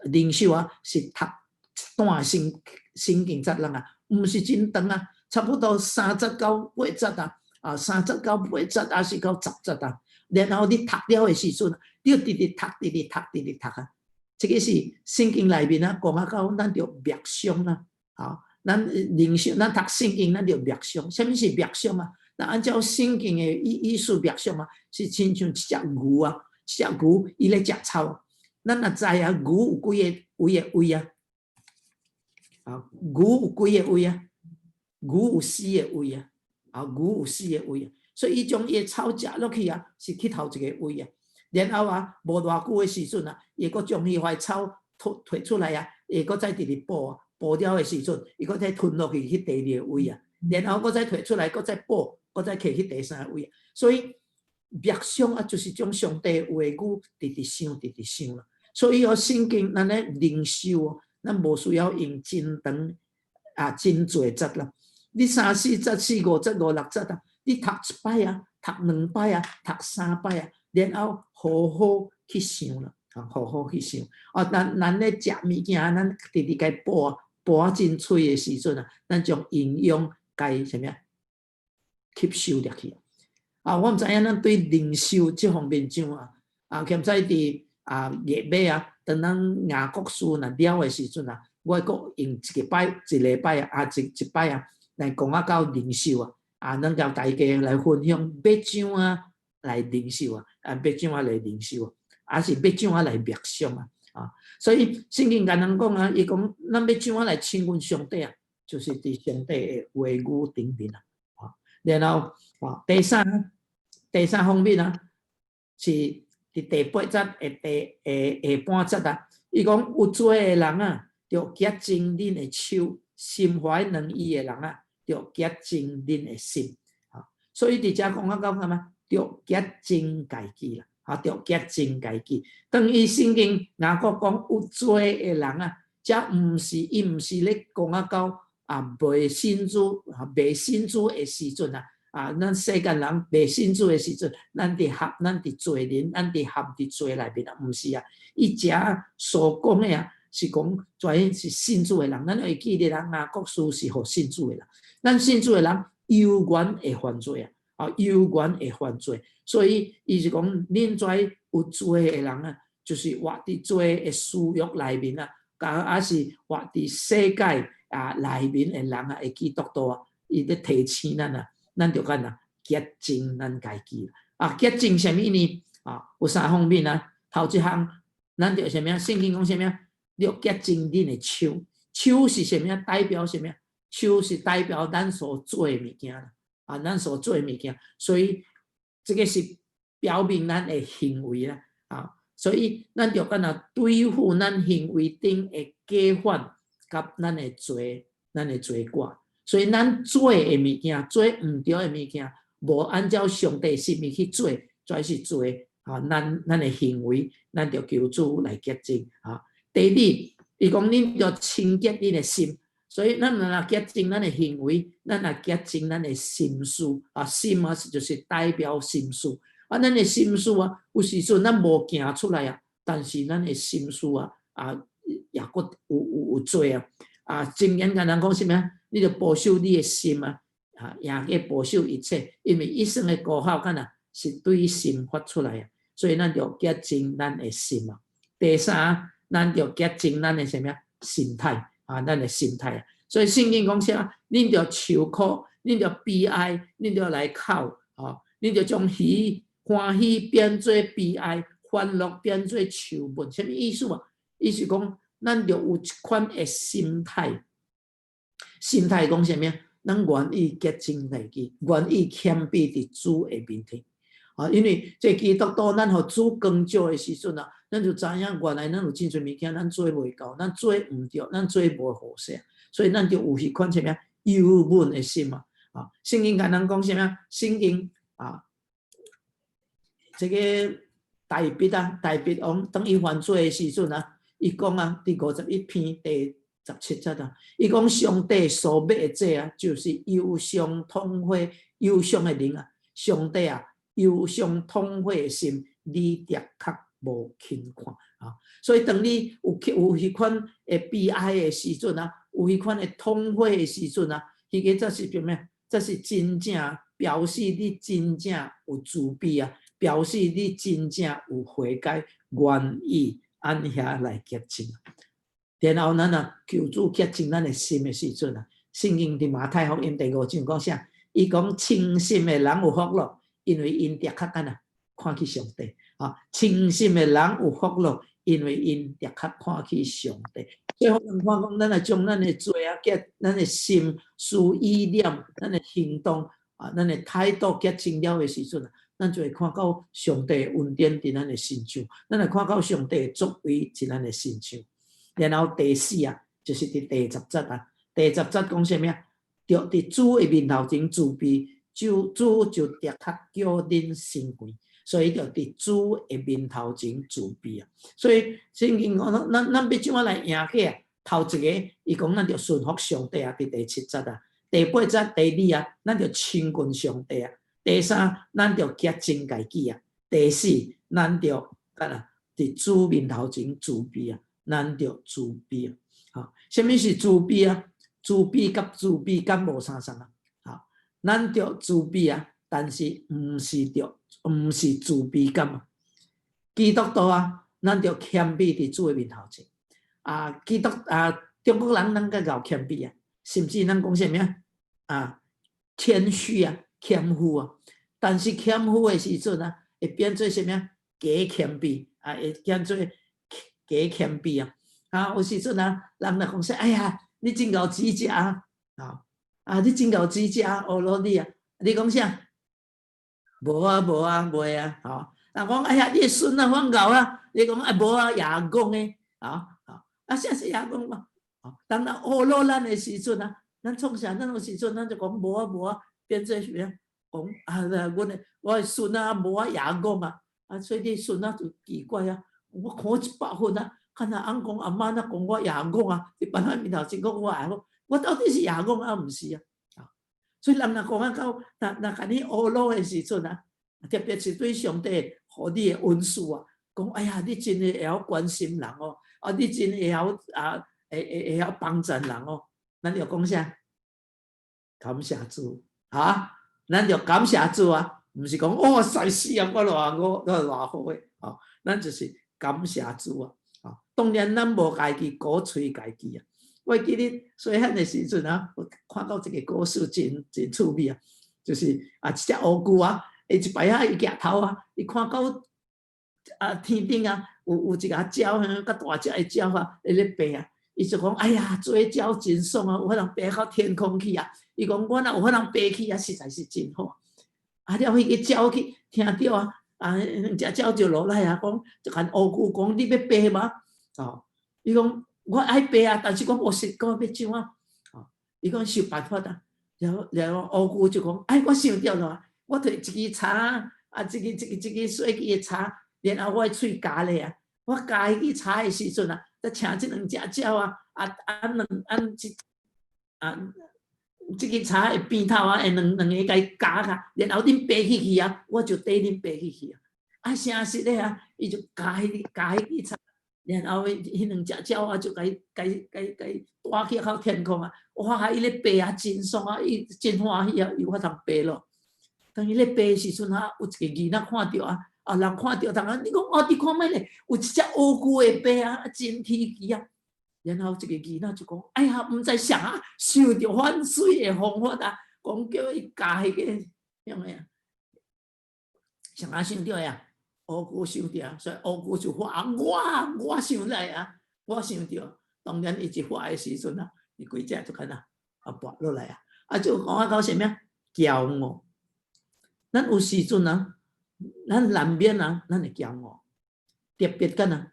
靈修啊，是讀一段聖經節啦啊，毋是真長啊。差不多3節到8節啊，啊3節到8節，抑是到10節啊。然後你讀了的時陣，你要直直讀，直直讀，直直讀啊。這個是聖經內面啊，講啊到咱著默想啦，啊，咱靈修，咱讀聖經，咱著默想。啥物是默想啊？那按照聖經的意思默想啊，是親像一隻牛啊，一隻牛伊咧食草。咱若知啊，牛有幾个位的胃啊？啊，牛有幾个胃啊？牛有四个胃啊，啊，牛有四个胃啊，所以伊將伊的草食落去啊，是去頭一个胃啊。然後啊，無偌久的時陣啊，伊閣將彼塊草提出來啊，伊閣再直直補啊，補了的時陣，伊閣再吞落去去第二个胃啊，然後閣再提出來，閣再補，閣再提去第三个胃啊。所以默想啊，就是將上帝話語直直想，直直想啦。所以哦，聖經咱咧靈修哦，咱無需要用真長啊，真濟節啦。你三四節、四五節、五六節啊，你讀一擺啊，讀兩擺啊，讀三擺啊，然後好好去想啦，啊，好好去想。啊，咱咧食物件，咱直直共哺啊，哺啊真喙的時陣啊，咱將營養共啥物啊吸收入去。啊，我毋知影咱對靈修這方面上啊，啊，兼且佇啊月尾啊，當咱雅各書若了的時陣啊，我會閣用一個拜一禮拜啊，一擺啊，來講啊到靈修啊，啊，咱共大家來分享欲怎樣來靈修啊，啊，欲怎樣來靈修啊，抑是欲怎樣來默想啊，啊，所以聖經共咱講啊，伊講咱欲怎樣來親近上帝啊，就是佇上帝的話語頂面啊，啊，然後啊，第三方面啊，是佇第八節的第下半節啊，伊講有罪的人啊，著潔淨恁的手；心懷兩意的人啊，著潔淨恁的心。啊，所以佇遮講啊，講啥物？著潔淨家己啦，啊，著潔淨家己。當伊聖經雅各講有罪的人啊，這毋是伊毋是咧講啊到啊未信主啊未信主的時陣啊。啊，咱世間人未信主的時陣，咱佇罪人，咱佇陷佇罪內面啊，毋是啊。伊遮所講的啊，是講專是信主的人，咱會記得啊，雅各書是予信主的人。咱信主的人猶原會犯罪啊，啊，猶原會犯罪。所以伊是講，恁遮有罪的人啊，就是活佇罪的私欲內面啊，啊，抑是活佇世界啊內面的人啊，的基督徒啊，伊咧提醒咱啊。咱著按怎潔淨咱家己啊！潔淨啥物呢？啊，有三方面啊。頭一項，咱著啥物啊？聖經講啥物啊？你著潔淨恁的手，手是啥物啊？代表啥物啊？手是代表咱所做的物件啦。啊，咱所做的物件，所以這個是表明咱的行為啦。啊，所以咱著按怎對付咱行為頂的過犯，佮咱的罪，咱的罪過。所以咱做的物件，做毋對的物件，無按照上帝心意去做，這是罪啊！咱的行為，咱著求主來潔淨啊。第二，伊講恁著清潔恁的心，所以咱若潔淨咱的行為，咱若潔淨咱的心思啊，心啊就是代表心思啊，咱的心思啊，有時陣咱無行出來啊，但是咱的心思啊啊，也閣有罪啊！啊，箴言共咱講啥物啊？你著保守你的心啊，啊，贏過保守一切，因為一生的果效敢若是對心發出來啊，所以咱著潔淨咱的心啊。第三，咱著潔淨咱的啥物啊？心態啊，咱的心態啊。所以聖經講啥？恁著愁苦，恁著悲哀，恁著來哭，吼，恁著將喜歡喜變做悲哀，歡樂變做愁悶，啥物意思啊？意思講，咱著有一款的心態，心態講啥物啊？咱願意潔淨家己，願意謙卑佇主的面前。啊，因為這基督徒，咱予主光照的時陣啊，咱就知影原來咱有真濟物件咱做袂到，咱做毋著，咱做無好勢，所以咱就有彼款啥物啊？憂悶的心啊！啊，聖經共咱講啥物啊？聖經啊，這個大衛啊，大衛王當伊犯罪的時陣啊，伊講啊，佇51篇第17節啊，伊講上帝所欲的這啊，就是憂傷痛悔、憂傷的靈啊，上帝啊，憂傷痛悔的心，你的確無輕看啊！所以當你有彼款的悲哀的時陣啊，有彼款的痛悔的時陣啊，彼個才是啥物？這是真正表示你真正有慈悲啊，表示你真正有悔改，願意按遐來潔淨。然後咱啊求主潔淨咱的心的時陣啊，聖經佇馬太福音第5章講啥？伊講清心的人有福樂，因為𪜶的確敢若看見上帝啊！清心的人有福樂，因為𪜶的確看見上帝。所以，咱看講，咱來將咱的罪啊，潔咱的心思意念、咱的行動啊、咱的態度潔淨了的時陣啊，咱就會看到上帝的恩典佇咱的身上，咱會看到上帝的作為佇咱的身上。然後第四啊，就是佇第十節啊，第十節講啥物啊？著佇主的面頭前自卑，就主就的確叫恁成貴。所以著佇主的面頭前自卑啊。所以聖經講，咱欲怎仔來贏過啊？頭一个，伊講咱著順服上帝啊，佇第七節啊。第八節第二啊，咱著親近上帝啊。第三，咱著潔淨家己啊。第四，咱著敢若佇主面頭前自卑啊，咱著自卑啊。哈，啥物是自卑啊？自卑佮慈悲敢無相仝啊？哈，咱著自卑啊，但是毋是自卑感啊。基督徒啊，咱著謙卑佇主的面頭前。啊，基督啊，中國人咱較𠢕謙卑啊，甚至咱講啥物啊？啊，謙虛啊，謙虛啊。但是謙虛的時陣啊，會變做啥物啊？假謙卑啊，會變做假謙卑啊。啊，有時陣啊，人來講說，哎呀，你真𠢕錢食啊！啊，啊，你真𠢕錢食，呵囉你啊！你講啥？無啊，無啊，袂啊！吼，人講，哎呀，你的孫仔反𠢕啊！你講啊，無啊，也戇的，啊啊，啊，啥是也戇嘛？當人呵囉咱的時陣啊，咱創啥？咱有時陣咱就講無啊無啊，變做啥物啊？講啊，阮的我的孫仔無啊也戇啊！啊，所以你孫仔就奇怪啊！我考100分啊！敢若翁公阿嬤若講我也戇啊，佇別人面頭前講我也戇，我到底是也戇啊，毋是啊？啊，所以人若講啊到，若共你呵囉的時陣啊，特別是對上帝予你的恩賜啊，講哎呀，你真的會曉關心人哦，啊，你真會曉啊，會曉幫助人哦，咱就講啥？感謝主，哈，咱就感謝主啊，毋是講哇塞死啊，我偌我我偌好的，哦，咱就是感謝主啊。當然，咱無家己鼓吹家己啊。我記得細漢的時陣啊，我看到一個故事真真趣味啊，就是啊，一隻烏龜啊，伊一擺仔伊舉頭啊，伊看到啊天頂啊有一個鳥，較大隻的鳥啊，佇咧飛啊，伊就講：哎呀，這鳥真爽啊，有法通飛到天空去啊！伊講我若有法通飛去啊，實在是真好。啊，了彼個鳥去聽著啊，啊，兩隻鳥就落來啊，講就共烏龜講：你欲飛嗎？哦，伊講我愛飛啊，但是我無識講欲怎啊？哦，伊講想辦法啊。然後烏龜就講：哎，我想著了，我提一支叉啊，一支細支的叉，然後我的喙咬咧啊，我咬彼支叉的時陣啊，再請這兩隻鳥啊，啊啊兩啊這啊這支叉的邊頭啊，會兩兩个共伊咬較，然後恁飛起去啊，我就綴恁飛起去啊。啊，誠實的啊，伊就咬彼支叉。然後彼兩隻鳥啊就共共共共帶去到天空啊！哇！伊咧飛啊，真爽啊！伊真歡喜啊，有法通飛咯。當伊咧飛的時陣啊，有一個囡仔看著啊，啊人看著，逐個你講哦，你看覓咧？有一隻烏龜會飛啊，真稀奇啊！然後一個囡仔就講：哎呀，毋知啥啊，想著反水的方法啊，講叫伊共彼個啥物啊？啥啊想著啊？烏龜想著啊，所以烏龜就發我我想來啊，我想著。當然伊一發的時陣啊，伊規隻就敢若啊跋落來啊，啊就講啊到啥物啊？驕傲。咱有時陣啊，咱難免啊，咱會驕傲。特別敢若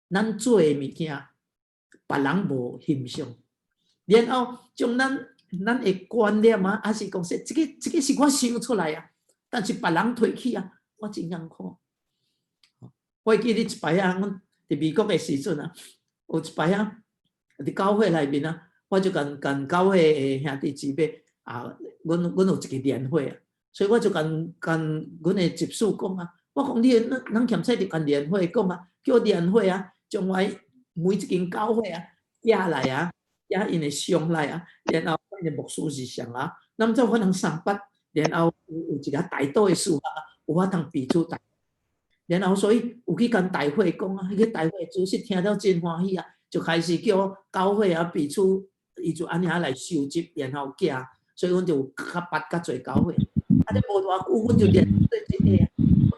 咱做的物件，別人無欣賞，然後將咱咱的觀念啊，還是講說，這個這個是我想出來啊，但是別人提起啊，我真艱苦。我會記得一擺啊，阮佇美國的時陣啊，有一擺啊，佇教會內面啊，我就共共教會的兄弟姊妹啊，阮阮有一個年會啊，所以我就共共阮的執事講啊，我講你咱咱欠說就共年會講啊，叫年會啊，將來每一間教會啊，寄來啊，寄𪜶的箱來啊，然後𪜶的牧師是誰啊，咱做可能三筆，然後有有一個代禱的事項啊，有法通彼此代。然後所以有去共大會講啊，彼個大會主席聽了真歡喜啊，就開始叫教會啊彼此，伊就按呢來收集，然後寄，所以阮就有較捌較濟教會。啊，這無偌久，阮就連做一個啊，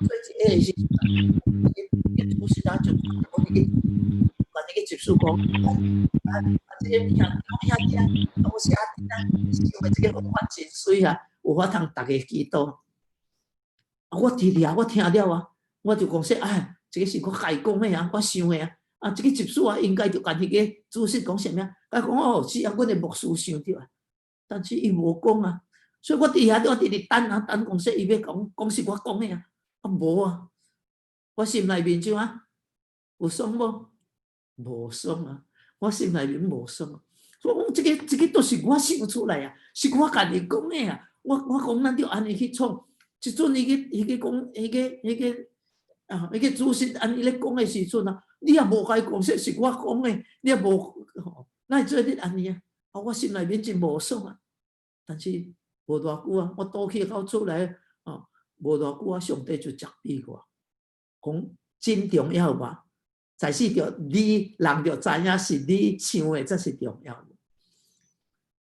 做一個的時陣，主席啊就我去，共彼個執事講，啊啊，這個兄兄弟啊，多謝你啊，想的這個方法真媠啊，有法通逐家祈禱。啊，我佇遐我聽了啊。我就講說，哎，這個是我家己講的啊，我想的啊，啊，這個執事啊，應該就共彼個主席講啥物啊？伊講哦，是啊，阮的牧師想著啊，但是伊無講啊，所以我佇遐我佇咧等啊等，講說伊欲講，講是我講的啊，啊無啊，我心內面就啊，有爽無？無爽啊，我心內面無爽啊，所以講這個這個都是我想出來啊，是我家己講的啊，我我講咱著按呢去創，這陣伊個伊個講，彼個彼個。啊！彼個主席按呢咧講的時陣啊，你也無共伊講說是我講的，你也無，哪會做得按呢啊？啊，我心內面真無爽啊！但是無偌久啊，我倒去到厝內啊，無偌久啊，上帝就責備我，講真重要吧？在是著你人著知影是你想的，才是重要。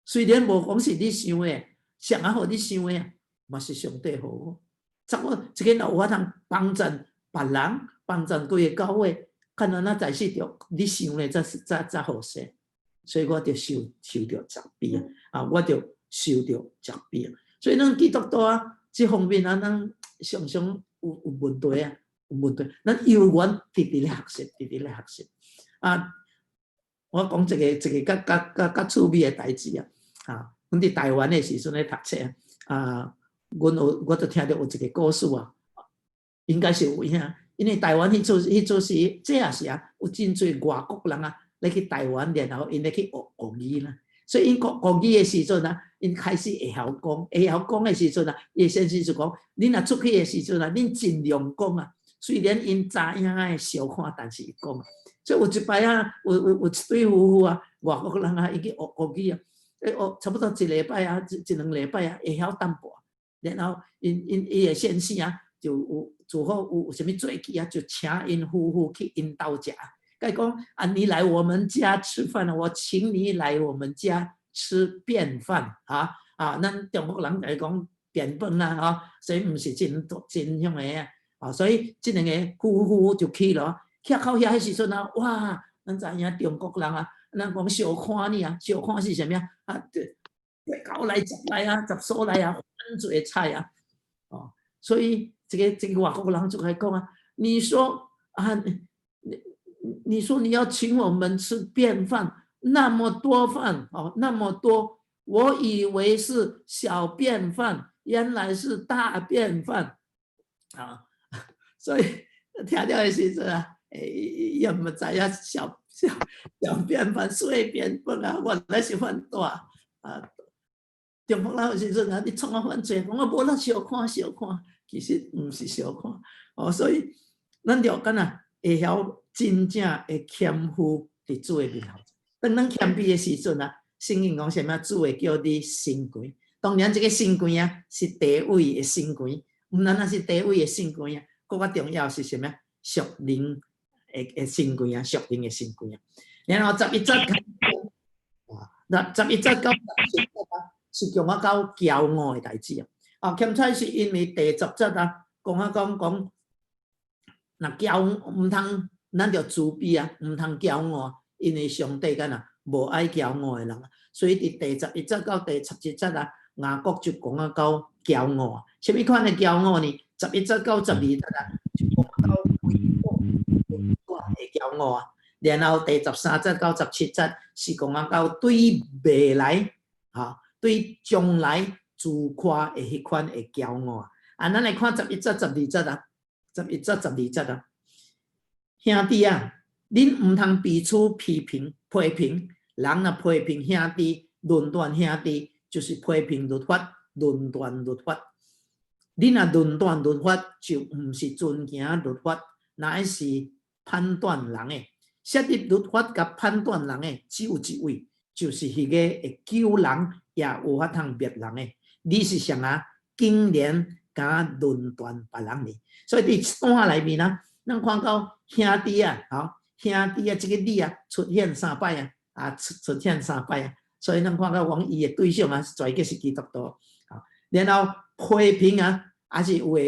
雖然無講是你想的，誰啊予你想的啊，嘛是上帝予我。怎我這個若有法通幫贊別人，幫贊規個教會，看咱那在是著你想的，才是才才好勢。所以我就受受著責備啊！啊，我就受著責備啊！所以咱基督徒啊，這方面啊，咱常常有有問題啊，有問題。咱猶原直直咧學習，直直咧學習。啊，我講一個一個較較較較趣味的代誌啊！啊，阮佇台灣的時陣咧讀冊啊，阮有我就聽著有一個故事啊，應該是有影，因為台灣彼陣彼陣時，這也是啊，有真濟外國人啊，咧去台灣，然後𪜶咧去學國語啦。所以𪜶學國語的時陣啊，𪜶開始會曉講，會曉講的時陣啊，伊先生就講，恁若出去的時陣啊，恁盡量講啊。雖然𪜶知影的小可，但是伊講。所以有一擺啊，有有有一對夫婦啊，外國人啊，伊去學國語啊，欸學差不多一禮拜啊，一一兩禮拜啊，會曉淡薄。然後𪜶𪜶伊的先生啊，就有做好有有啥物做起啊，就請𪜶夫婦去𪜶兜食。共伊講啊，你來我們家吃飯，我請你來我們家吃便飯啊啊！咱中國人來講便飯啊，吼，所以毋是真真遐个啊，啊，所以這兩个夫婦就去咯，去到遐彼時陣啊，哇！咱知影中國人啊，咱講小看你啊，小看是啥物啊？啊，九來十來啊，十數來啊，很濟菜啊，哦，所以這个這个外國人就來講啊，你說啊，你你說你要請我們吃便飯，那麼多飯哦，那麼多，我以為是小便飯，原來是大便飯啊！所以聽著的時陣啊，欸，伊也毋知影小小小便飯、細便飯啊，原來是遐大啊！中國人有時陣啊，你創啊遐濟，講啊無啦，小看小看，其實毋是小看哦，所以咱著敢若會曉真正會謙虛佇主的面頭。當咱謙卑的時陣啊，聖經講啥物？主會叫你升懸。當然，這個升懸啊，是地位的升懸，毋單單是地位的升懸啊，閣較重要是啥物？屬靈的升懸啊，屬靈的升懸啊。然後十一節，啊，11節到17節啊，是講啊到驕傲的代誌啊。啊，兼且是因為第10節啊，講啊講講，若驕傲毋通，咱著自卑啊，毋通驕傲，因為上帝敢若無愛驕傲的人啊。所以佇第11節到第17節啊，雅各就講啊到驕傲啊。啥物款的驕傲呢？11節到12節啊，就講到誹謗論斷的驕傲啊。然後第13節到17節是講啊到對未來，哈，對將來自誇的彼款的驕傲啊。啊，咱來看十一節、十二節啊，十一節、十二節啊，兄弟啊，恁毋通彼此批評、批評，人若批評兄弟、論斷兄弟，就是批評律法、論斷律法。恁若論斷律法，就毋是遵行律法，乃是判斷人的。設立律法佮判斷人的，只有一位，就是彼个會救人，也有法通滅人的。你是誰啊？竟然敢論斷別人呢？所以佇這段內面啊，咱看到兄弟啊，吼，兄弟啊，這個字啊，出現三擺啊，啊出現三擺啊，所以咱看到講伊的對象啊，絕對是基督徒。啊，然後批評啊，還是有的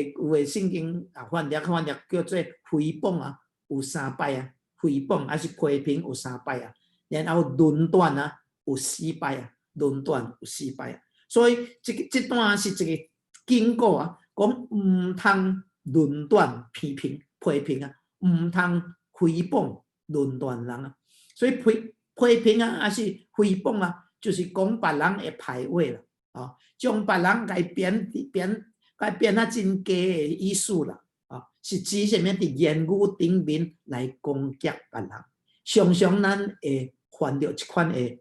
聖經啊，翻譯叫做誹謗啊，有三擺啊，誹謗還是批評有三擺啊，然後論斷啊，有四擺啊，論斷有四擺啊，所以這個這段是一個警告啊，講毋通論斷批評批評啊，毋通誹謗論斷人啊，所以批評啊，還是誹謗啊，就是講別人的歹話啦，啊，將別人共貶貶，共貶啊真低的意思啦，啊，是指啥物？佇言語頂面來攻擊別人，常常咱會犯著這款的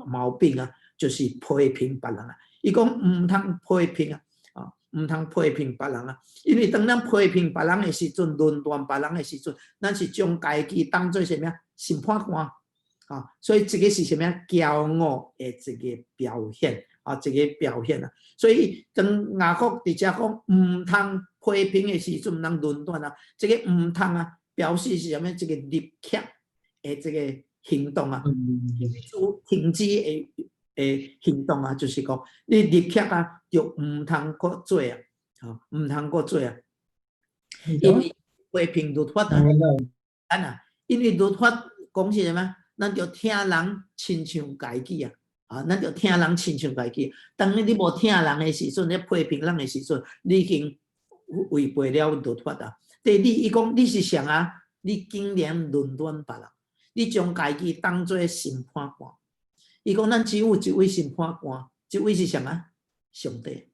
毛病啊，就是批評別人啊。伊講毋通批評啊，啊，毋通批評別人啊，因為當咱批評別人的時陣，論斷別人的時陣，咱是將家己當做啥物啊？審判官啊，所以這個是啥物？驕傲的一個表現啊，一個表現啊。所以當雅各佇遮講毋通批評的時陣，毋通論斷啊，這個毋通啊，表示是啥物？這個立刻的這個行動啊，停止的行動啊，就是講你立刻啊，就毋通閣做啊，吼，毋通閣做啊，因為批評律法啊，啊，因為律法講是啥物？咱著疼人親像家己啊，啊，咱著疼人親像家己。當你無疼人的時陣，你批評人的時陣，你已經違背了律法啊。第二，伊講你是誰啊？你竟然論斷別人，你將家己當做審判官。伊講咱只有一位審判官，這位是誰啊？上帝。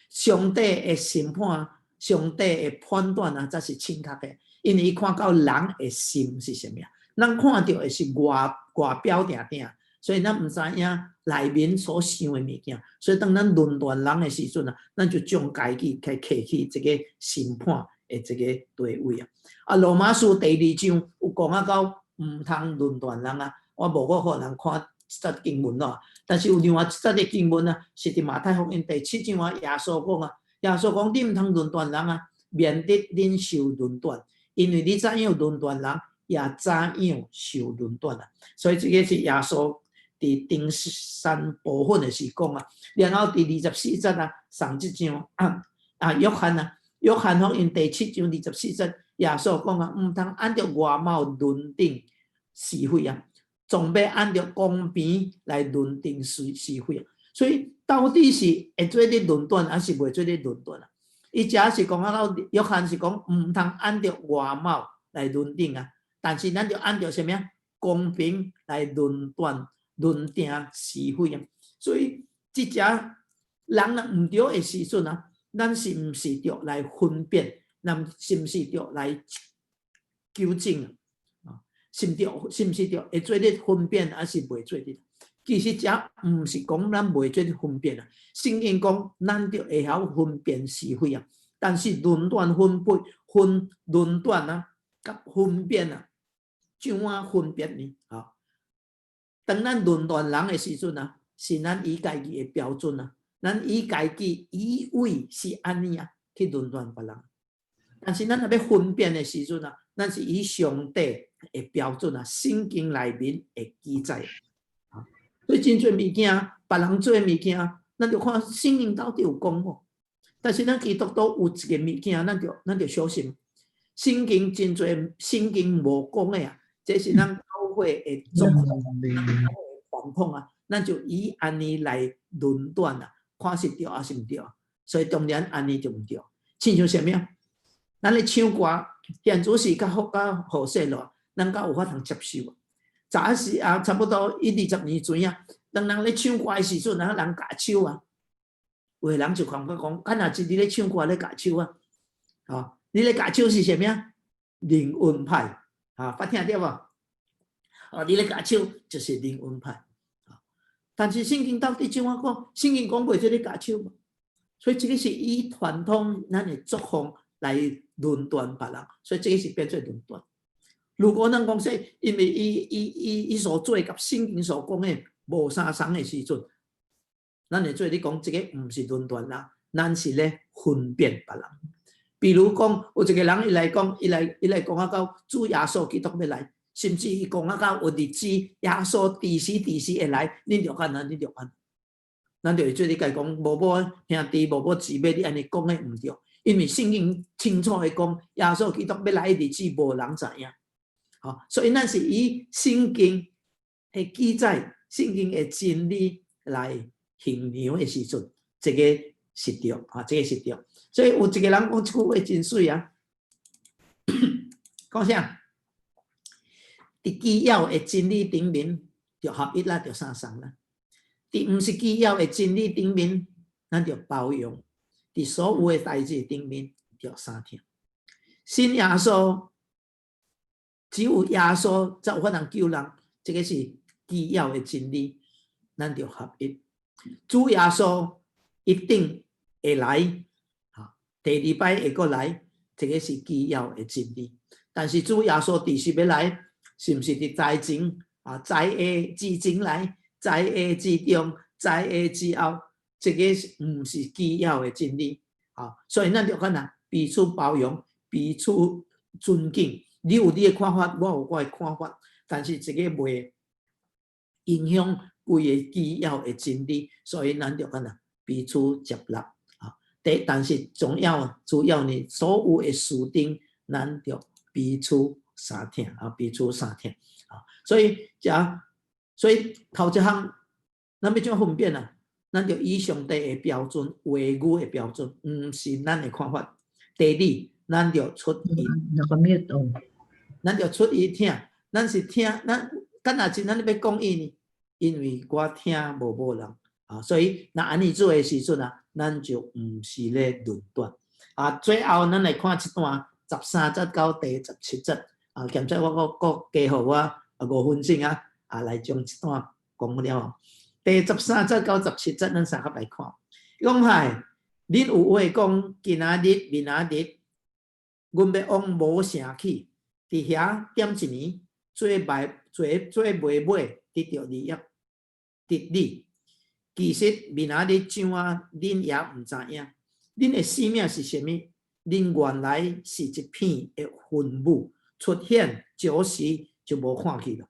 上帝的審判，上帝的判斷啊，才是正確的。因為伊看到人的心是啥物啊？咱看著的是外表定定，所以咱毋知影內面所想的物件。所以當咱論斷人的時陣啊，咱就將家己去提去這個審判的這個地位啊。啊，羅馬書第二章有講啊到毋通論斷人啊，我無閣予人看這節經文咯。但是有另外一節的經文啊，是佇馬太福音第七章啊，耶穌講啊，耶穌講你毋通論斷人啊，免得恁受論斷，因為你怎樣論斷人，也怎樣受論斷啊。所以這個是耶穌佇登山寶訓的時講啊，然後佇24節啊，上這章啊啊約翰啊，約翰福音第七章二十四節，耶穌講啊，毋通按著外貌論定是非啊，總欲按著公平來論定是非啊。所以到底是會做咧論斷，還是袂做咧論斷啊？伊遮是講啊，到約翰是講毋通按著外貌來論定啊，但是咱著按著啥物啊？公平來論斷、論定是非啊。所以這遮人若毋對的時陣啊，咱是毋是著來分辨？咱是毋是著來糾正啊？是毋是著會做咧分辨，還是袂做咧？其實這毋是講咱袂做咧分辨啊。聖經講咱著會曉分辨是非啊，但是論斷分配分論斷啊，佮分辨啊，怎樣分別呢？吼，當咱論斷人的時陣啊，是咱以家己的標準啊，咱以家己以為是按呢啊去論斷別人。但是咱若欲分辨的時陣啊，咱是以上帝的標準啊，聖經內面的記載啊。所以真濟物件，別人做的物件，咱就看聖經到底有講無？但是咱基督徒有一个物件，咱就小心。聖經真濟聖經無講的啊，這是咱教會的做法、傳統啊，咱就以按呢來論斷啊，看是對抑是毋對。所以當然按呢就毋對。親像啥物啊？咱咧唱歌，現主時較好較好勢咯，咱較有法通接受。早時啊，差不多一二十年前啊，當人咧唱歌的時陣，人人舉手啊，有的人就感覺講，敢若是你咧唱歌咧舉手啊？吼，你咧舉手是啥物啊？靈恩派啊，捌聽著無？哦，你咧舉手就是靈恩派。但是聖經到底怎樣講？聖經講過這個舉手無？所以這个是以傳統咱的作風來論斷別人，所以這个是變做論斷。如果咱講說，因為伊所做佮聖經所講的無相仝的時陣，咱會做你講這个毋是論斷啦，咱是咧分辨別人。比如講，有一個人伊來講，伊來講啊到主耶穌基督欲來，甚至伊講啊到有日子耶穌佇時佇時會來，恁著按怎？恁著按怎？咱就會做你共伊講，無無兄弟，無無姊妹，你按呢講的毋對，因為聖經清楚的講，耶穌基督欲來的日子無人知影。吼，所以咱是以聖經的記載、聖經的真理來衡量的時陣，這個是對，啊，這個是對。所以有一個人講這句話真媠啊，講啥？佇基要的真理頂面就合一啦，就相仝啦。佇毋是基要的真理頂面，咱就包容。佇所有的代誌頂面就相疼。信耶穌，只有耶穌才有法通救人，這个是基要的真理，咱就合一。主耶穌一定會來，第二擺會閣來，這个是基要的真理。但是主耶穌佇時欲來，是毋是佇災前啊？災厄之前來，災厄之中，災厄之後，這个是毋是基要的真理？啊，所以咱就按怎彼此包容，彼此尊敬。你有你的看法，我有我的看法，但是這个袂影響規个基要的真理，所以咱就按怎彼此接納啊。但是重要主要呢，所有的事頂，咱就彼此相疼啊，彼此相疼啊。所以這，所以頭一項，咱欲怎分辨啊？咱就以上帝的標準、話語的標準，毋是咱的看法。第二，咱就出伊，咱就出伊疼，咱是疼，咱敢若真咱欲講伊呢？因為我疼無某人啊，所以若按呢做的時陣啊，咱就毋是咧論斷啊。最後，咱來看這段十三節到第十七節啊，兼且我閣閣加予我5分鐘啊，啊來將這段講了。第十三節到十七節，咱相合來看。講嗨，恁有話講，今仔日、明仔日，阮欲往某城去，佇遐踮一年，做賣做做買賣，得著利益，得利。其實明仔日怎啊，恁也毋知影。恁的生命是啥物？恁原來是一片的雲霧，出現少時就無看去了。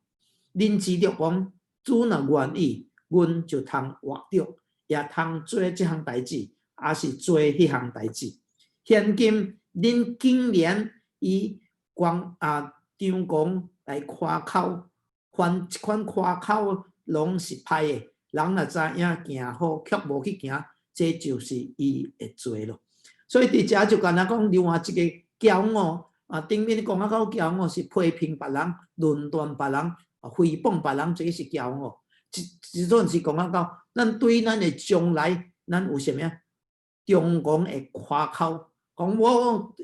恁只著講，主若願意，阮就通活著，也通做這項代誌，抑是做彼項代誌。現今恁竟然以光啊張狂來誇口，凡這款誇口攏是歹的。人若知影行好，卻無去行，這就是伊的罪咯。所以佇遮就敢若講另外一個驕傲啊，頂面講啊到驕傲是批評別人、論斷別人、啊誹謗別人，這个是驕傲。這這陣是講啊到，咱對咱的將來，咱有啥物啊？張狂的誇口，講我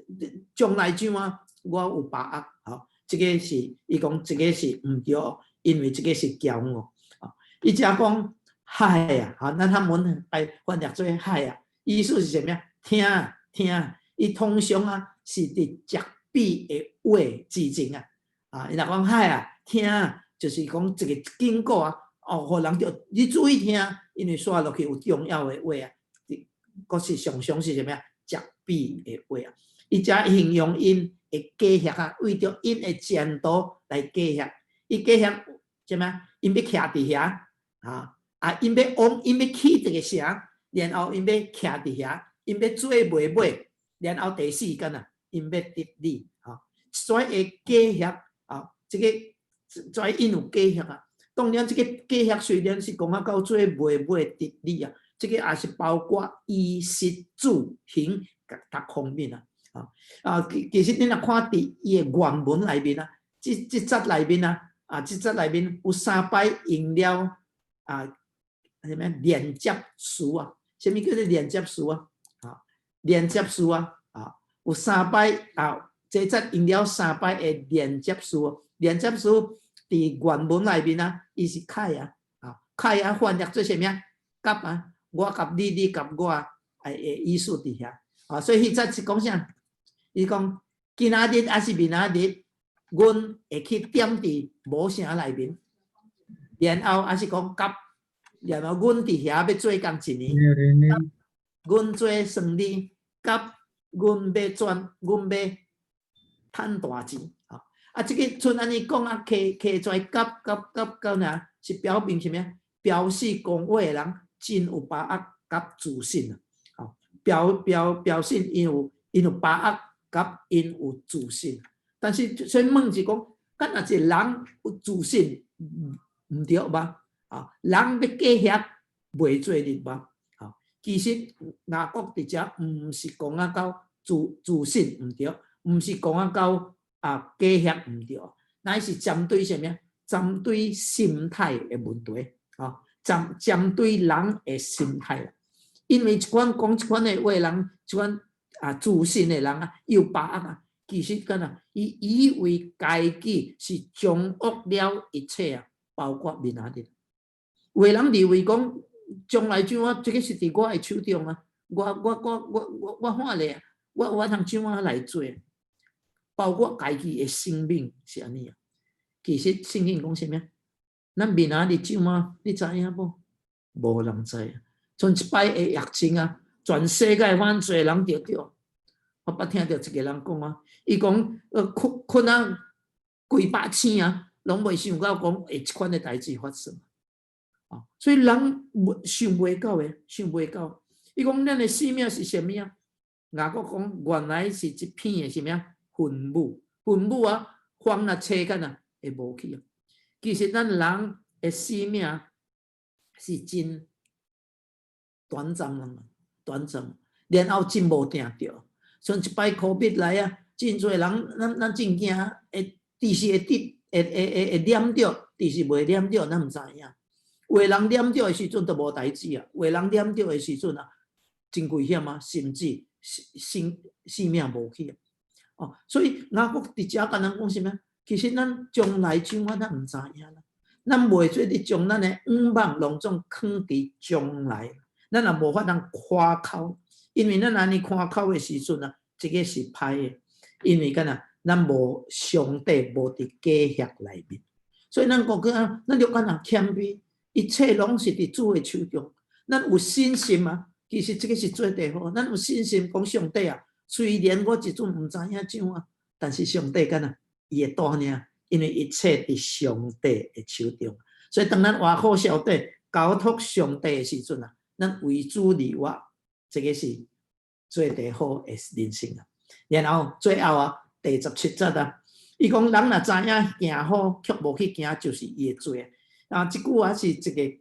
將來怎啊，我有把握。吼，這个是伊講，這个是毋對，因為這个是驕傲。啊，伊遮講海啊，吼，咱漢文來翻譯做海啊，意思是啥物啊？聽聽，伊通常啊是佇疾病比的話之前啊，啊，伊若講海啊，聽啊，就是講一個警告啊，哦，予人著你注意聽，因為紲落去有重要的話啊，閣是常常是啥物啊？責備的話啊，伊才形容𪜶的計劃啊，為著𪜶的前途來計劃，伊計劃啥物啊？𪜶欲徛佇遐，啊啊，𪜶欲往，𪜶欲起一個城，然後𪜶欲徛佇遐，𪜶欲做賣買，然後第四間啊，𪜶欲得利，吼，所以會計劃啊，這個所以𪜶有計劃啊。當然，這個計劃雖然是講啊到做賣買得利啊，這個也是包括衣食住行各方面啊。啊啊，其實你若看佇伊的原文內面啊，這節內面啊，啊，這節內面有三擺用了啊，啥物連接詞啊？啥物叫做連接詞啊？啊，連接詞啊，啊，有三擺啊，這節用了三擺的連接詞，連接詞佇原文內面啊，伊是凱啊，啊，凱啊，翻譯做啥物啊？佮啊，我佮你，你佮我，啊的意思佇遐，啊，所以彼節是講啥？伊講今仔日抑是明仔日，阮會去踮佇母城內面，然後抑是講佮，然後阮佇遐欲做工一年，阮做生理，佮阮欲轉，阮欲趁大錢，啊！啊，這個賰按呢講啊，揢揢出來佮佮佮佮爾，是表明啥物啊？表示講話的人真有把握佮自信啊！吼，表示𪜶有把握佮𪜶有自信。但是所以問是講，敢若一個人有自信，毋對嗎？啊，人欲計劃袂做得嗎？啊，其實雅各佇遮毋是講啊到自信毋對，毋是講啊到啊計劃毋對，乃是針對啥物啊？針對心態的問題，啊，針對人的心態啦。因為這款講這款的話人，這款啊自信的人啊，有把握啊，其實敢若伊以為家己是掌握了一切啊，包括明仔日。有的人認為講將來怎啊，這個是佇我的手中啊，我看咧，我通怎啊來做，包括家己的生命是按呢啊。其實聖經講啥物啊？咱明仔日怎啊？你知影無？無人知啊。像這擺的疫情啊，全世界遐濟人著著。我捌聽著一個人講啊，伊講睏睏啊幾百醒啊，攏袂想到講會這款的代誌發生。啊，所以人想袂到的，想袂到。伊講咱的生命是啥物啊？雅各講原來是一片的啥物啊？雲霧，雲霧啊，風若吹干啊，會無去啊。其實咱人的生命是真短暫啊，短暫，然後真無定著。像一擺 COVID 來啊，真濟人，咱真驚，會佇時會得，會染著，佇時袂染著，咱毋知影。有的人染著的時陣就無代誌啊，有的人染著的時陣啊，真危險啊，甚至性命無去啊。哦，所以雅各佇遮共咱講啥物？其實咱將來怎啊，咱毋知影啦。咱袂做得將咱的向望攏總囥佇將來，咱也無法通誇口，因為咱按呢誇口的時陣啊，這個是歹的，因為敢若咱無上帝無佇計劃內面，所以咱講講，咱著敢若謙卑，一切攏是佇主的手中。咱有信心啊，其實這個是做得好。咱有信心講上帝啊，雖然我這陣毋知影怎啊，但是上帝敢若伊會帶領，因為一切佇上帝的手中。所以當咱倚靠上帝、交託上帝的時陣啊，咱為主而活，這個是最得好的人生啊。然後最後啊，第17節啊，伊講人若知影行好，卻無去行，就是伊的罪。啊，這句話是一個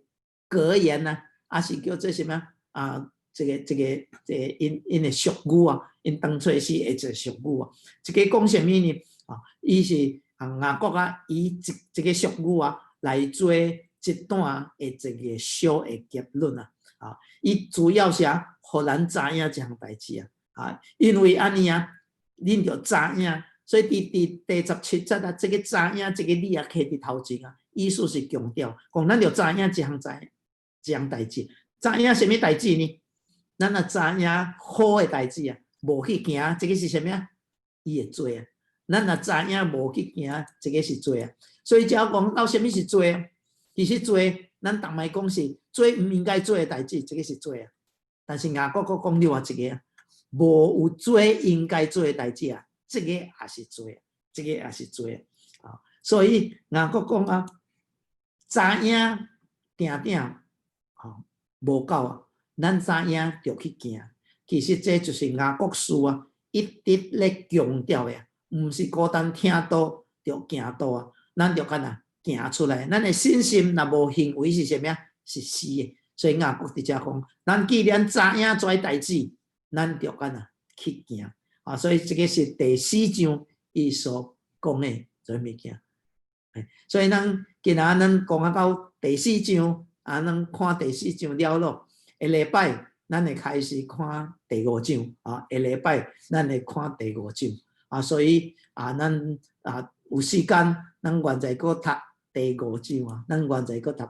格言啊，抑是叫做啥物啊？這個𪜶的俗語啊，𪜶當初時的一個俗語啊。這個講啥物呢？啊，伊是啊雅各啊，以這個俗語啊來做這段的一個小的結論啊。啊，伊主要是啊，予咱知影這項代誌啊。啊，因為按呢啊，恁著知影，所以佇第17節啊，這個知影這個字啊，揢佇頭前啊，意思是強調，講咱著知影這項代誌，知影啥物代誌呢？咱若知影好的代誌啊，無去行，這個是啥物啊？伊的罪啊！咱若知影無去行，這个是罪啊。所以才講到啥物是罪啊？其實罪，咱逐擺講是做毋應該做的代誌，這个是罪啊。但是雅各閣講另外一个啊，無有做應該做的代誌啊，這个也是罪，這个也是罪啊。所以雅各講啊，知影定定吼無夠啊，咱知影著去行。其實這就是雅各書啊，一直咧強調的，毋是孤單聽道就行道啊，咱著按怎行出來。咱的信心若無行為是啥物啊？是死的。所以雅各佇遮講，咱既然知影這代誌，咱著按怎去行啊。所以這个是第四章伊所講的這物件。所以咱今仔咱講啊到第四章，啊，咱看第四章了咯，下禮拜咱會開始看第五章啊，下禮拜咱會看第五章啊，所以啊，咱啊有時間，咱現在閣讀第五章啊，咱現在閣讀。